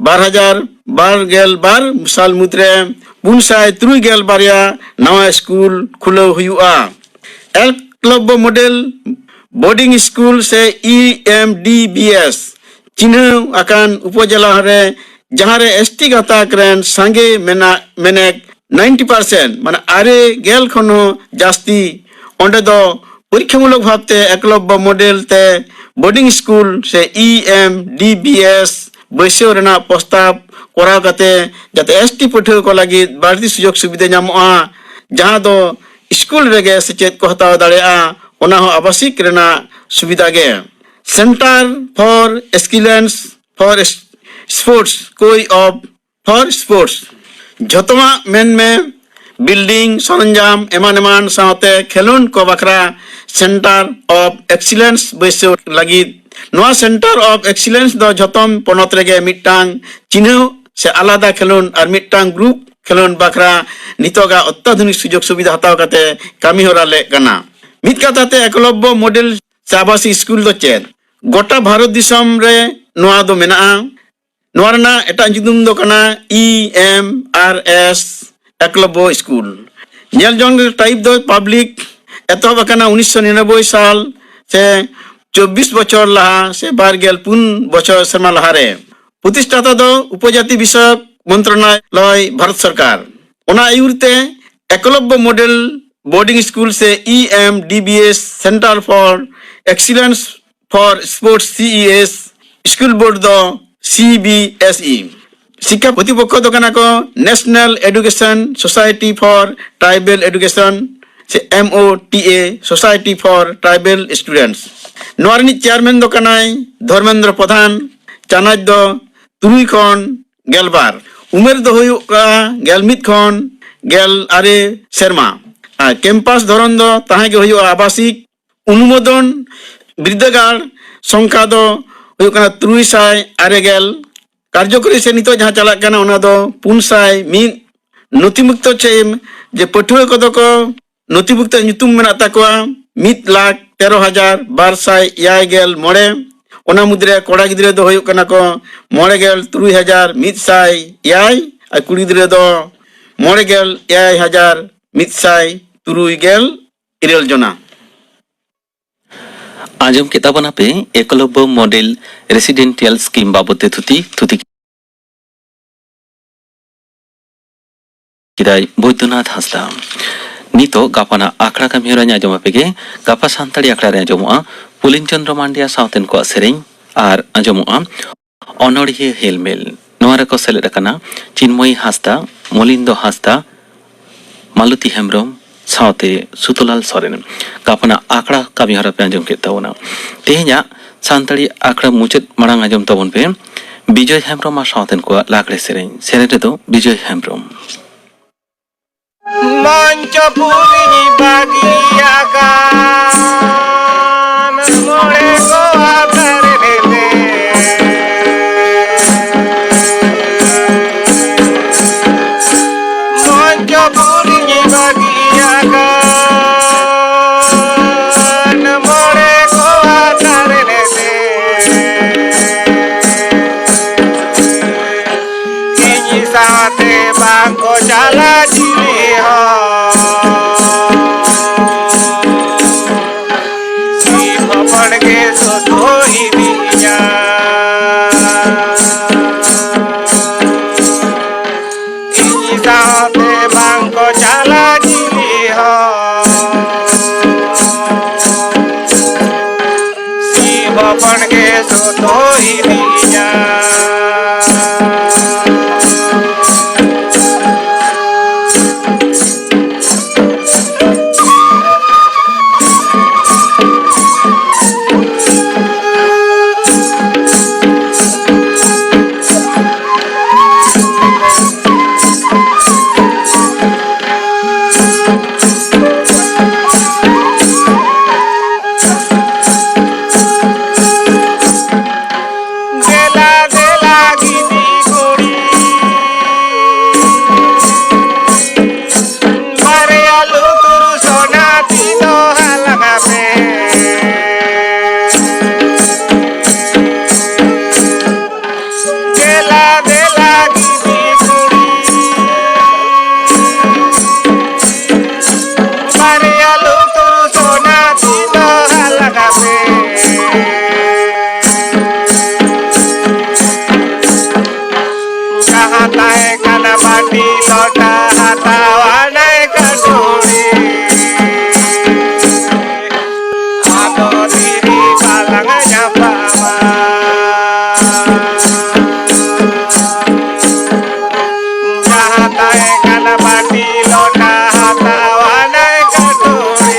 ᱵᱟᱨ ᱦᱟᱡᱟᱨ ᱵᱟᱨ ᱜᱮᱞ ᱵᱟᱨ ᱥᱟᱞ ᱢᱩᱫᱽᱨᱮ ᱯᱩᱱ ᱥᱟᱭ ᱛᱩᱨᱩᱭ ᱜᱮᱞ ᱵᱟᱨᱭᱟ ᱱᱟᱣᱟ ᱥᱠᱩᱞ ᱠᱷᱩᱞᱟᱹᱣ ᱦᱩᱭᱩᱜᱼᱟ᱾ ᱮᱠᱞᱚᱵᱽᱵᱚ ᱢᱚᱰᱮᱞ ᱵᱳᱨᱰᱤᱝ ᱥᱠᱩᱞ ᱥᱮ E M D B S ᱪᱤᱱᱦᱟᱹᱣ ᱟᱠᱟᱱ ᱩᱯᱚᱡᱮᱞᱟ ᱨᱮ, ᱡᱟᱦᱟᱸ ᱨᱮ ᱮᱥ ᱴᱤ ᱜᱟᱛᱟᱠ ᱨᱮᱱ ᱥᱟᱸᱜᱮ ᱢᱮᱱᱟᱜ ᱢᱮᱱᱮᱠ ᱱᱟᱭᱤᱱᱴᱤ ᱯᱟᱨᱥᱮᱱᱴ, ᱢᱟᱱᱮ ᱟᱨᱮ ᱜᱮᱞ ᱠᱷᱚᱱ ᱦᱚᱸ ᱡᱟᱹᱥᱛᱤ, ᱚᱸᱰᱮ ᱫᱚ ᱯᱚᱨᱤᱠᱠᱷᱟᱢᱩᱞᱚᱠ ᱵᱷᱟᱵᱛᱮ ᱮᱠᱞᱚᱵᱽᱵᱚ ᱢᱚᱰᱮᱞ ᱛᱮ ᱵᱳᱨᱰᱤᱝ ᱥᱠᱩᱞ ᱥᱮ E M D B S ᱵᱟᱹᱭᱥᱟᱹᱣ ᱨᱮᱱᱟᱜ ᱯᱨᱚᱥᱛᱟᱵ ᱠᱚᱨᱟᱣ ᱠᱟᱛᱮ ᱡᱟᱛᱮ ᱮᱥ ᱴᱤ ᱯᱟᱹᱴᱷᱩᱣᱟᱹ ᱠᱚ ᱞᱟᱹᱜᱤᱫ ᱵᱟᱹᱲᱛᱤ ᱥᱩᱡᱳᱜᱽ ᱥᱩᱵᱤᱫᱷᱟ ᱧᱟᱢᱚᱜᱼᱟ, ᱡᱟᱦᱟᱸ ᱫᱚ ᱥᱠᱩᱞ ᱨᱮᱜᱮ ᱥᱮᱪᱮᱫ ᱠᱚ ᱦᱟᱛᱟᱣ ᱫᱟᱲᱮᱭᱟᱜᱼᱟ, ᱚᱱᱟ ᱦᱚᱸ ᱟᱵᱟᱥᱤᱠ ᱨᱮᱱᱟᱜ ᱥᱩᱵᱤᱫᱷᱟ ᱜᱮ᱾ Center for Excellence for Sports, COE of for Sports, ᱡᱷᱚᱛᱚᱣᱟᱜ ᱢᱮᱱᱢᱮ, ᱵᱤᱞᱰᱤᱝ, ᱥᱚᱨᱚᱧᱡᱟᱢ ᱮᱢᱟᱱ ᱮᱢᱟᱱ ᱥᱟᱶᱛᱮ ᱠᱷᱮᱞᱳᱰ ᱠᱚ ᱵᱟᱠᱷᱨᱟ Center of Excellence ᱵᱟᱹᱭᱥᱟᱹᱣ ᱞᱟᱹᱜᱤᱫ᱾ ᱱᱚᱣᱟ Center of Excellence ᱫᱚ ᱡᱷᱚᱛᱚᱢ ᱯᱚᱱᱚᱛ ᱨᱮᱜᱮ ᱢᱤᱫᱴᱟᱝ ᱪᱤᱱᱦᱟᱹᱣ ᱥᱮ ᱟᱞᱟᱫᱟ ᱠᱷᱮᱞᱳᱰ ᱟᱨ ᱢᱤᱫᱴᱟᱝ ᱜᱨᱩᱯ ᱠᱷᱮᱞᱳᱰ ᱵᱟᱠᱷᱨᱟ ᱱᱤᱛᱚᱜᱟᱜ ᱚᱛᱛᱟᱫᱷᱩᱱᱤᱠ ᱥᱩᱡᱳᱜᱽ ᱥᱩᱵᱤᱫᱷᱟ ᱦᱟᱛᱟᱣ ᱠᱟᱛᱮ ᱠᱟᱹᱢᱤ ᱦᱚᱨᱟ ᱞᱮᱜ ᱠᱟᱱᱟ᱾ ᱢᱤᱫ ᱠᱟᱛᱷᱟ ᱛᱮ, ᱮᱠᱞᱚᱵᱽᱵᱚ ᱢᱚᱰᱮᱞ ᱥᱮ ᱟᱵᱟᱥᱤᱠ ᱥᱠᱩᱞ ᱫᱚ ᱪᱮᱫ? ᱜᱚᱴᱟ ᱵᱷᱟᱨᱚᱛ ᱫᱤᱥᱚᱢ ᱨᱮ ᱱᱚᱣᱟ ᱫᱚ ᱢᱮᱱᱟᱜᱼᱟ᱾ ᱱᱚᱣᱟ ᱨᱮᱱᱟᱜ ᱮᱴᱟᱜ ᱧᱩᱛᱩᱢ ᱫᱚ ᱠᱟᱱᱟ ᱤ ᱮᱢ ᱟᱨ ᱮᱥ ᱮᱠᱞᱚᱵᱽᱵᱚ ᱥᱠᱩᱞ᱾ ᱧᱮᱞ ᱡᱚᱝ ᱨᱮ ᱴᱟᱭᱤᱯ ᱫᱚ ᱯᱟᱵᱽᱞᱤᱠ, ᱮᱛᱚᱦᱚᱵ ᱟᱠᱟᱱᱟ ᱩᱱᱤᱥᱥᱚ ᱱᱤᱨᱟᱱᱚᱵᱵᱳᱭ ᱥᱟᱞ ᱥᱮ ᱪᱚᱵᱵᱤᱥ ᱵᱚᱪᱷᱚᱨ ᱞᱟᱦᱟ ᱥᱮ ᱵᱟᱨ ᱜᱮᱞ ᱯᱩᱱ ᱵᱚᱪᱷᱚᱨ ᱥᱮᱨᱢᱟ ᱞᱟᱦᱟᱨᱮ᱾ ᱯᱨᱚᱛᱤᱥᱴᱷᱟᱛᱟ ᱫᱚ ᱩᱯᱚᱡᱟᱛᱤ ᱵᱤᱥᱚᱭᱚᱠ ᱢᱚᱱᱛᱨᱚᱱᱟᱞᱚᱭ, ᱵᱷᱟᱨᱚᱛ ᱥᱚᱨᱠᱟᱨ᱾ ᱚᱱᱟ ᱟᱹᱭᱩᱨ ᱛᱮ ᱮᱠᱞᱚᱵᱽᱵᱚ ᱢᱚᱰᱮᱞ ᱵᱳᱨᱰᱤᱝ ᱥᱠᱩᱞ ᱥᱮ E M D B S centre for excellence for sports, C E S, school board ᱫᱚ ᱥᱤ ᱵᱤ ᱮᱥ ᱤ᱾ ᱥᱤᱠᱠᱷᱟ ᱠᱚᱨᱛᱨᱤᱯᱚᱠᱠᱷᱚ ᱫᱚ ᱠᱟᱱᱟ ᱠᱚ National Education Society for Tribal Education ᱥᱮ M O T E, Society for Tribal Students᱾ ᱱᱚᱣᱟ ᱨᱤᱱᱤᱡ chairman ᱫᱚ ᱠᱟᱱᱟᱭ ᱫᱷᱚᱨᱢᱮᱱᱫᱨᱚ ᱯᱨᱚᱫᱷᱟᱱ᱾ ᱪᱟᱱᱟᱪ ᱫᱚ ᱛᱩᱨᱩᱭ ᱠᱷᱚᱱ ᱜᱮᱞᱵᱟᱨ᱾ ᱩᱢᱮᱨ ᱫᱚ ᱦᱩᱭᱩᱜ ᱠᱟᱱᱟ ᱜᱮᱞ ᱢᱤᱫ ᱠᱷᱚᱱ ᱜᱮᱞ ᱟᱨᱮ ᱥᱮᱨᱢᱟ᱾ ᱟᱨ ᱠᱮᱢᱯᱟᱥ ᱫᱷᱚᱨᱚᱱ ᱫᱚ ᱛᱟᱦᱮᱸ ᱜᱮ ᱦᱩᱭᱩᱜᱼᱟ ᱟᱵᱟᱥᱤᱠ᱾ ᱚᱱᱩᱢᱳᱫᱚᱱ ᱵᱤᱨᱫᱟᱹᱜᱟᱲ ᱥᱚᱝᱠᱷᱟ ᱫᱚ ᱦᱩᱭᱩᱜ ᱠᱟᱱᱟ ᱛᱩᱨᱩᱭ ᱥᱟᱭ ᱟᱨᱮ ᱜᱮᱞ᱾ ᱠᱟᱨᱡᱚᱠᱚᱨᱤ ᱥᱮ ᱱᱤᱛᱚᱜ ᱡᱟᱦᱟᱸ ᱪᱟᱞᱟᱜ ᱠᱟᱱᱟ, ᱚᱱᱟ ᱫᱚ ᱯᱩᱱ ᱥᱟᱭ ᱢᱤᱫ᱾ ᱱᱚᱛᱷᱤᱵᱷᱩᱠᱛᱚ ᱪᱮᱫ ᱮᱢ, ᱡᱮ ᱯᱟᱹᱴᱷᱩᱣᱟᱹ ᱠᱚᱫᱚ ᱠᱚ ᱱᱚᱛᱷᱤᱵᱷᱩᱠᱛᱚ ᱧᱩᱛᱩᱢ ᱢᱮᱱᱟᱜ ᱛᱟᱠᱚᱣᱟ ᱢᱤᱫ ᱞᱟᱠᱷ ᱛᱮᱨᱚ ᱦᱟᱡᱟᱨ ᱵᱟᱨ ᱥᱟᱭ ᱮᱭᱟᱭ ᱜᱮᱞ ᱢᱚᱬᱮ᱾ ᱚᱱᱟ ᱢᱩᱫᱽᱨᱮ ᱠᱚᱲᱟ ᱜᱤᱫᱽᱨᱟᱹ ᱫᱚ ᱦᱩᱭᱩᱜ ᱠᱟᱱᱟ ᱠᱚ ᱢᱚᱬᱮ ᱜᱮᱞ ᱛᱩᱨᱩᱭ ᱦᱟᱡᱟᱨ ᱢᱤᱫ ᱥᱟᱭ ᱮᱭᱟᱭ ᱟᱨ ᱠᱩᱲᱤ ᱜᱤᱫᱽᱨᱟᱹ ᱫᱚ ᱢᱚᱬᱮ ᱜᱮᱞ ᱮᱭᱟᱭ ᱦᱟᱡᱟᱨ ᱢᱤᱫ ᱥᱟᱭ ᱛᱩᱨᱩᱭ ᱜᱮᱞ ᱤᱨᱟᱹᱞ ᱡᱚᱱᱟ᱾ ᱟᱸᱡᱚᱢ ᱠᱮᱫ ᱛᱟᱵᱚᱱᱟᱯᱮ ᱮᱠᱞᱚᱵᱽᱵᱚ ᱢᱚᱰᱮᱞ ᱨᱮᱥᱤᱰᱮᱱᱴᱤᱭᱟᱞ ᱥᱠᱤᱢ ᱵᱟᱵᱚᱛ ᱛᱮ ᱛᱷᱩᱛᱤ᱾ ᱛᱷᱩᱛᱤ ᱠᱮᱫᱟᱭ ᱵᱳᱭᱫᱚᱱᱟᱛᱷ ᱦᱟᱸᱥᱫᱟ᱾ ᱱᱤᱛᱚᱜ ᱜᱟᱯᱟᱱᱟᱜ ᱟᱠᱷᱲᱟ ᱠᱟᱹᱢᱤᱦᱚᱨᱟᱧ ᱟᱸᱡᱚᱢ ᱟᱯᱮᱜᱮ᱾ ᱜᱟᱯᱟ ᱥᱟᱱᱛᱟᱲᱤ ᱟᱠᱷᱲᱟ ᱨᱮ ᱟᱸᱡᱚᱢᱚᱜᱼᱟ ᱯᱩᱞᱤᱱ ᱪᱚᱸᱫᱽᱨᱚ ᱢᱟᱱᱰᱤᱭᱟ ᱥᱟᱶᱛᱮᱱ ᱠᱚᱣᱟᱜ ᱥᱮᱨᱮᱧ ᱟᱨ ᱟᱸᱡᱚᱢᱚᱜᱼᱟ ᱚᱱᱚᱬᱦᱤᱭᱟᱹ ᱦᱮᱞᱢᱮᱞ᱾ ᱱᱚᱣᱟ ᱨᱮᱠᱚ ᱥᱮᱞᱮᱫ ᱟᱠᱟᱱᱟ ᱪᱤᱱᱢᱚᱭᱤ ᱦᱟᱸᱥᱫᱟ, ᱢᱚᱞᱤᱱᱫᱚ ᱦᱟᱸᱥᱫᱟ, ᱢᱟᱞᱚᱛᱤ ᱦᱮᱢᱵᱽᱨᱚᱢ ᱥᱟᱶᱛᱮ ᱥᱩᱛᱚᱞᱟᱞ ᱥᱚᱨᱮᱱ᱾ ᱜᱟᱯᱟᱱᱟᱜ ᱟᱠᱷᱲᱟ ᱠᱟᱹᱢᱤᱦᱚᱨᱟ ᱯᱮ ᱟᱸᱡᱚᱢ ᱠᱮᱫ ᱛᱟᱵᱚᱱᱟ᱾ ᱛᱮᱦᱮᱧᱟᱜ ᱥᱟᱱᱛᱟᱲᱤ ᱟᱠᱷᱲᱟ ᱢᱩᱪᱟᱹᱫ ᱢᱟᱲᱟᱝ ᱟᱸᱡᱚᱢ ᱛᱟᱵᱚᱱ ᱯᱮ ᱵᱤᱡᱚᱭ ᱦᱮᱢᱵᱽᱨᱚᱢ ᱟᱨ ᱥᱟᱶᱛᱮᱱ ᱠᱚᱣᱟᱜ ᱞᱟᱜᱽᱲᱮ ᱥᱮᱨᱮᱧ᱾ ᱥᱮᱨᱮᱧ ᱨᱮᱫᱚ ᱵᱤᱡᱚᱭ ᱦᱮᱢᱵᱽᱨᱚᱢ᱾ ᱢᱚᱧᱪᱚᱯᱩᱨᱤ ᱵᱟᱹᱜᱤᱭᱟᱠᱟᱱ ᱢᱚᱬᱮ ᱠᱚ ᱟᱫᱷᱟᱨ ᱨᱮ᱾ ᱢᱚᱧᱪᱚᱯᱩᱨᱤ ᱵᱟᱹᱜᱤᱭᱟᱠᱟᱱ ᱢᱚᱬᱮ ᱠᱚ ᱵᱟᱝ ᱠᱚ ᱪᱟᱞᱟᱜ ᱪᱤᱞᱤ ᱦᱚᱸ᱾ ᱥᱤᱢ ᱦᱚᱯᱚᱱ ᱜᱮ ᱥᱩᱫᱷᱩ ᱤᱫᱤᱭᱤᱧᱟ᱾ ᱤᱧ ᱥᱟᱶᱛᱮ ᱵᱟᱝ ᱠᱚ ᱪᱟᱞᱟᱜ ᱪᱤᱞᱤ ᱦᱚᱸ᱾ ᱥᱤᱢ ᱦᱚᱯᱚᱱ ᱜᱮ ᱥᱩᱫᱷᱩ ᱤᱫᱤᱭᱤᱧᱟ᱾ ᱫᱮᱞᱟ ᱫᱮᱞᱟ ᱜᱤᱫᱤ ᱠᱩᱲᱤ, ᱵᱟᱨᱭᱟ ᱞᱩᱛᱩᱨ ᱥᱚᱱᱟ ᱛᱤ ᱫᱚ ᱦᱟᱞᱟᱝ ᱢᱮ᱾ ᱫᱮᱞᱟ ᱫᱮᱞᱟ ᱜᱤᱫᱤ ᱠᱩᱲᱤ, ᱵᱟᱨᱭᱟ ᱞᱩᱛᱩᱨ ᱥᱚᱱᱟ ᱛᱤ ᱫᱚ ᱦᱟᱞᱟᱝ ᱢᱮ᱾ ᱡᱟᱦᱟᱸ ᱛᱟᱦᱮᱸ ᱠᱟᱱᱟ ᱵᱟᱹᱴᱤ ᱞᱚᱴᱟ ᱦᱟᱛᱟᱣ ᱟᱱᱟᱭ ᱠᱟᱹᱴᱩᱲᱤ᱾ ᱟᱫᱚ ᱫᱷᱤᱨᱤ ᱵᱟᱞᱟᱝ ᱧᱟᱯᱟᱢᱟ᱾ ᱡᱟᱦᱟᱸ ᱛᱟᱦᱮᱸ ᱠᱟᱱᱟ ᱵᱟᱹᱴᱤ ᱞᱚᱴᱟ ᱦᱟᱛᱟᱣ ᱟᱱᱟᱭ ᱠᱟᱹᱴᱩᱲᱤ᱾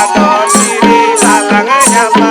ᱟᱫᱚ ᱫᱷᱤᱨᱤ ᱵᱟᱞᱟᱝ ᱧᱟᱯᱟᱢᱟ᱾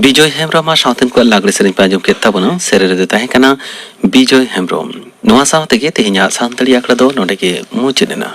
ᱵᱤᱡᱚᱭ ᱦᱮᱢᱵᱨᱚᱢ ᱟᱨ ᱥᱟᱶᱛᱮᱱ ᱠᱚᱣᱟᱜ ᱞᱟᱜᱽᱲᱮ ᱥᱮᱨᱮᱧ ᱯᱮ ᱟᱸᱡᱚᱢ ᱠᱮᱫ ᱛᱟᱵᱚᱱᱟ᱾ ᱥᱮᱨᱮᱧ ᱨᱮᱫᱚ ᱛᱟᱦᱮᱸ ᱠᱟᱱᱟ ᱵᱤᱡᱚᱭ ᱦᱮᱢᱵᱨᱚᱢ᱾ ᱱᱚᱣᱟ ᱥᱟᱶ ᱛᱮᱜᱮ ᱛᱮᱦᱮᱧᱟᱜ ᱥᱟᱱᱛᱟᱲᱤ ᱟᱠᱷᱲᱟ ᱫᱚ ᱱᱚᱰᱮ ᱜᱮ ᱢᱩᱪᱟᱹᱫ ᱮᱱᱟ᱾